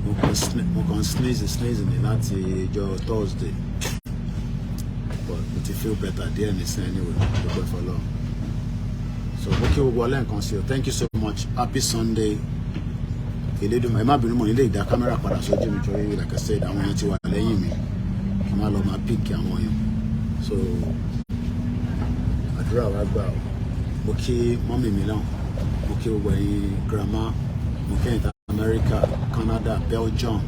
mo kàn sneeze ní láti ọjọ́ Thursday, but mo ti feel better díẹ̀ nísìnyí anyway, dúpẹ́ fọlọ́. So mo kí gbogbo ọlẹ́ nǹkan sí o. Thank you so much. Happy Sunday. Elédùnmọ̀, ẹ má bínú, mọ̀ nílé ìdá kámẹ́rà padà sójú mi torí, like I said, àwọn èèyàn ti wà lẹ́yìn mi, kí n má lọ máa pick àwọn èèyàn. So àdúrà wa gbà o. Mo kí mummy mi náà, mo kí gbogbo ẹ̀yin grandma, mo kí ẹ̀yin tí America, Canada, Belgium,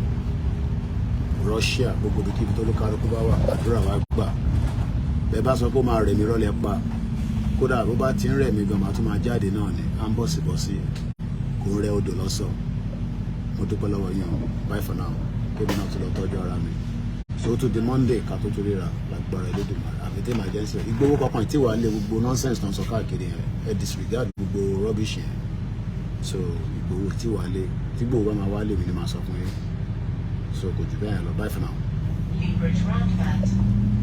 Russia, gbogbo ibikíbi tó lókàlùkù bá wà, àdúrà wa gbà. Bẹ́ẹ̀ bá sọ pé ó máa rẹ̀ mí rọ́lẹ̀ pa, kódà bó bá ti ń rẹ̀ mí gan, màá tún máa jáde náà ni. À ń bọ̀sibọ̀sí kò ń rẹ odò lọ́sọ̀. Mo dúpẹ́ lọ́wọ́ yín o. Bye for now. Kébì náà tún lọ tọ́jú ara mi. So ó tún di Monday ká tó tún ríra lágbára Elédùmarè, àfi tí emergency. Ìgbowó kankan tí wàá lé gbogbo nonsense tó ń sọ káàkiri yẹn, ẹ disregard gbogbo rubbish yẹn. So Ìgbòho tí wàá lé, tí Ìgbòho bá máa wá lé mi ni màá sọ fún yín. So kò jù bẹ́ẹ̀ lọ. Bye for now. New Bridge Roundabout.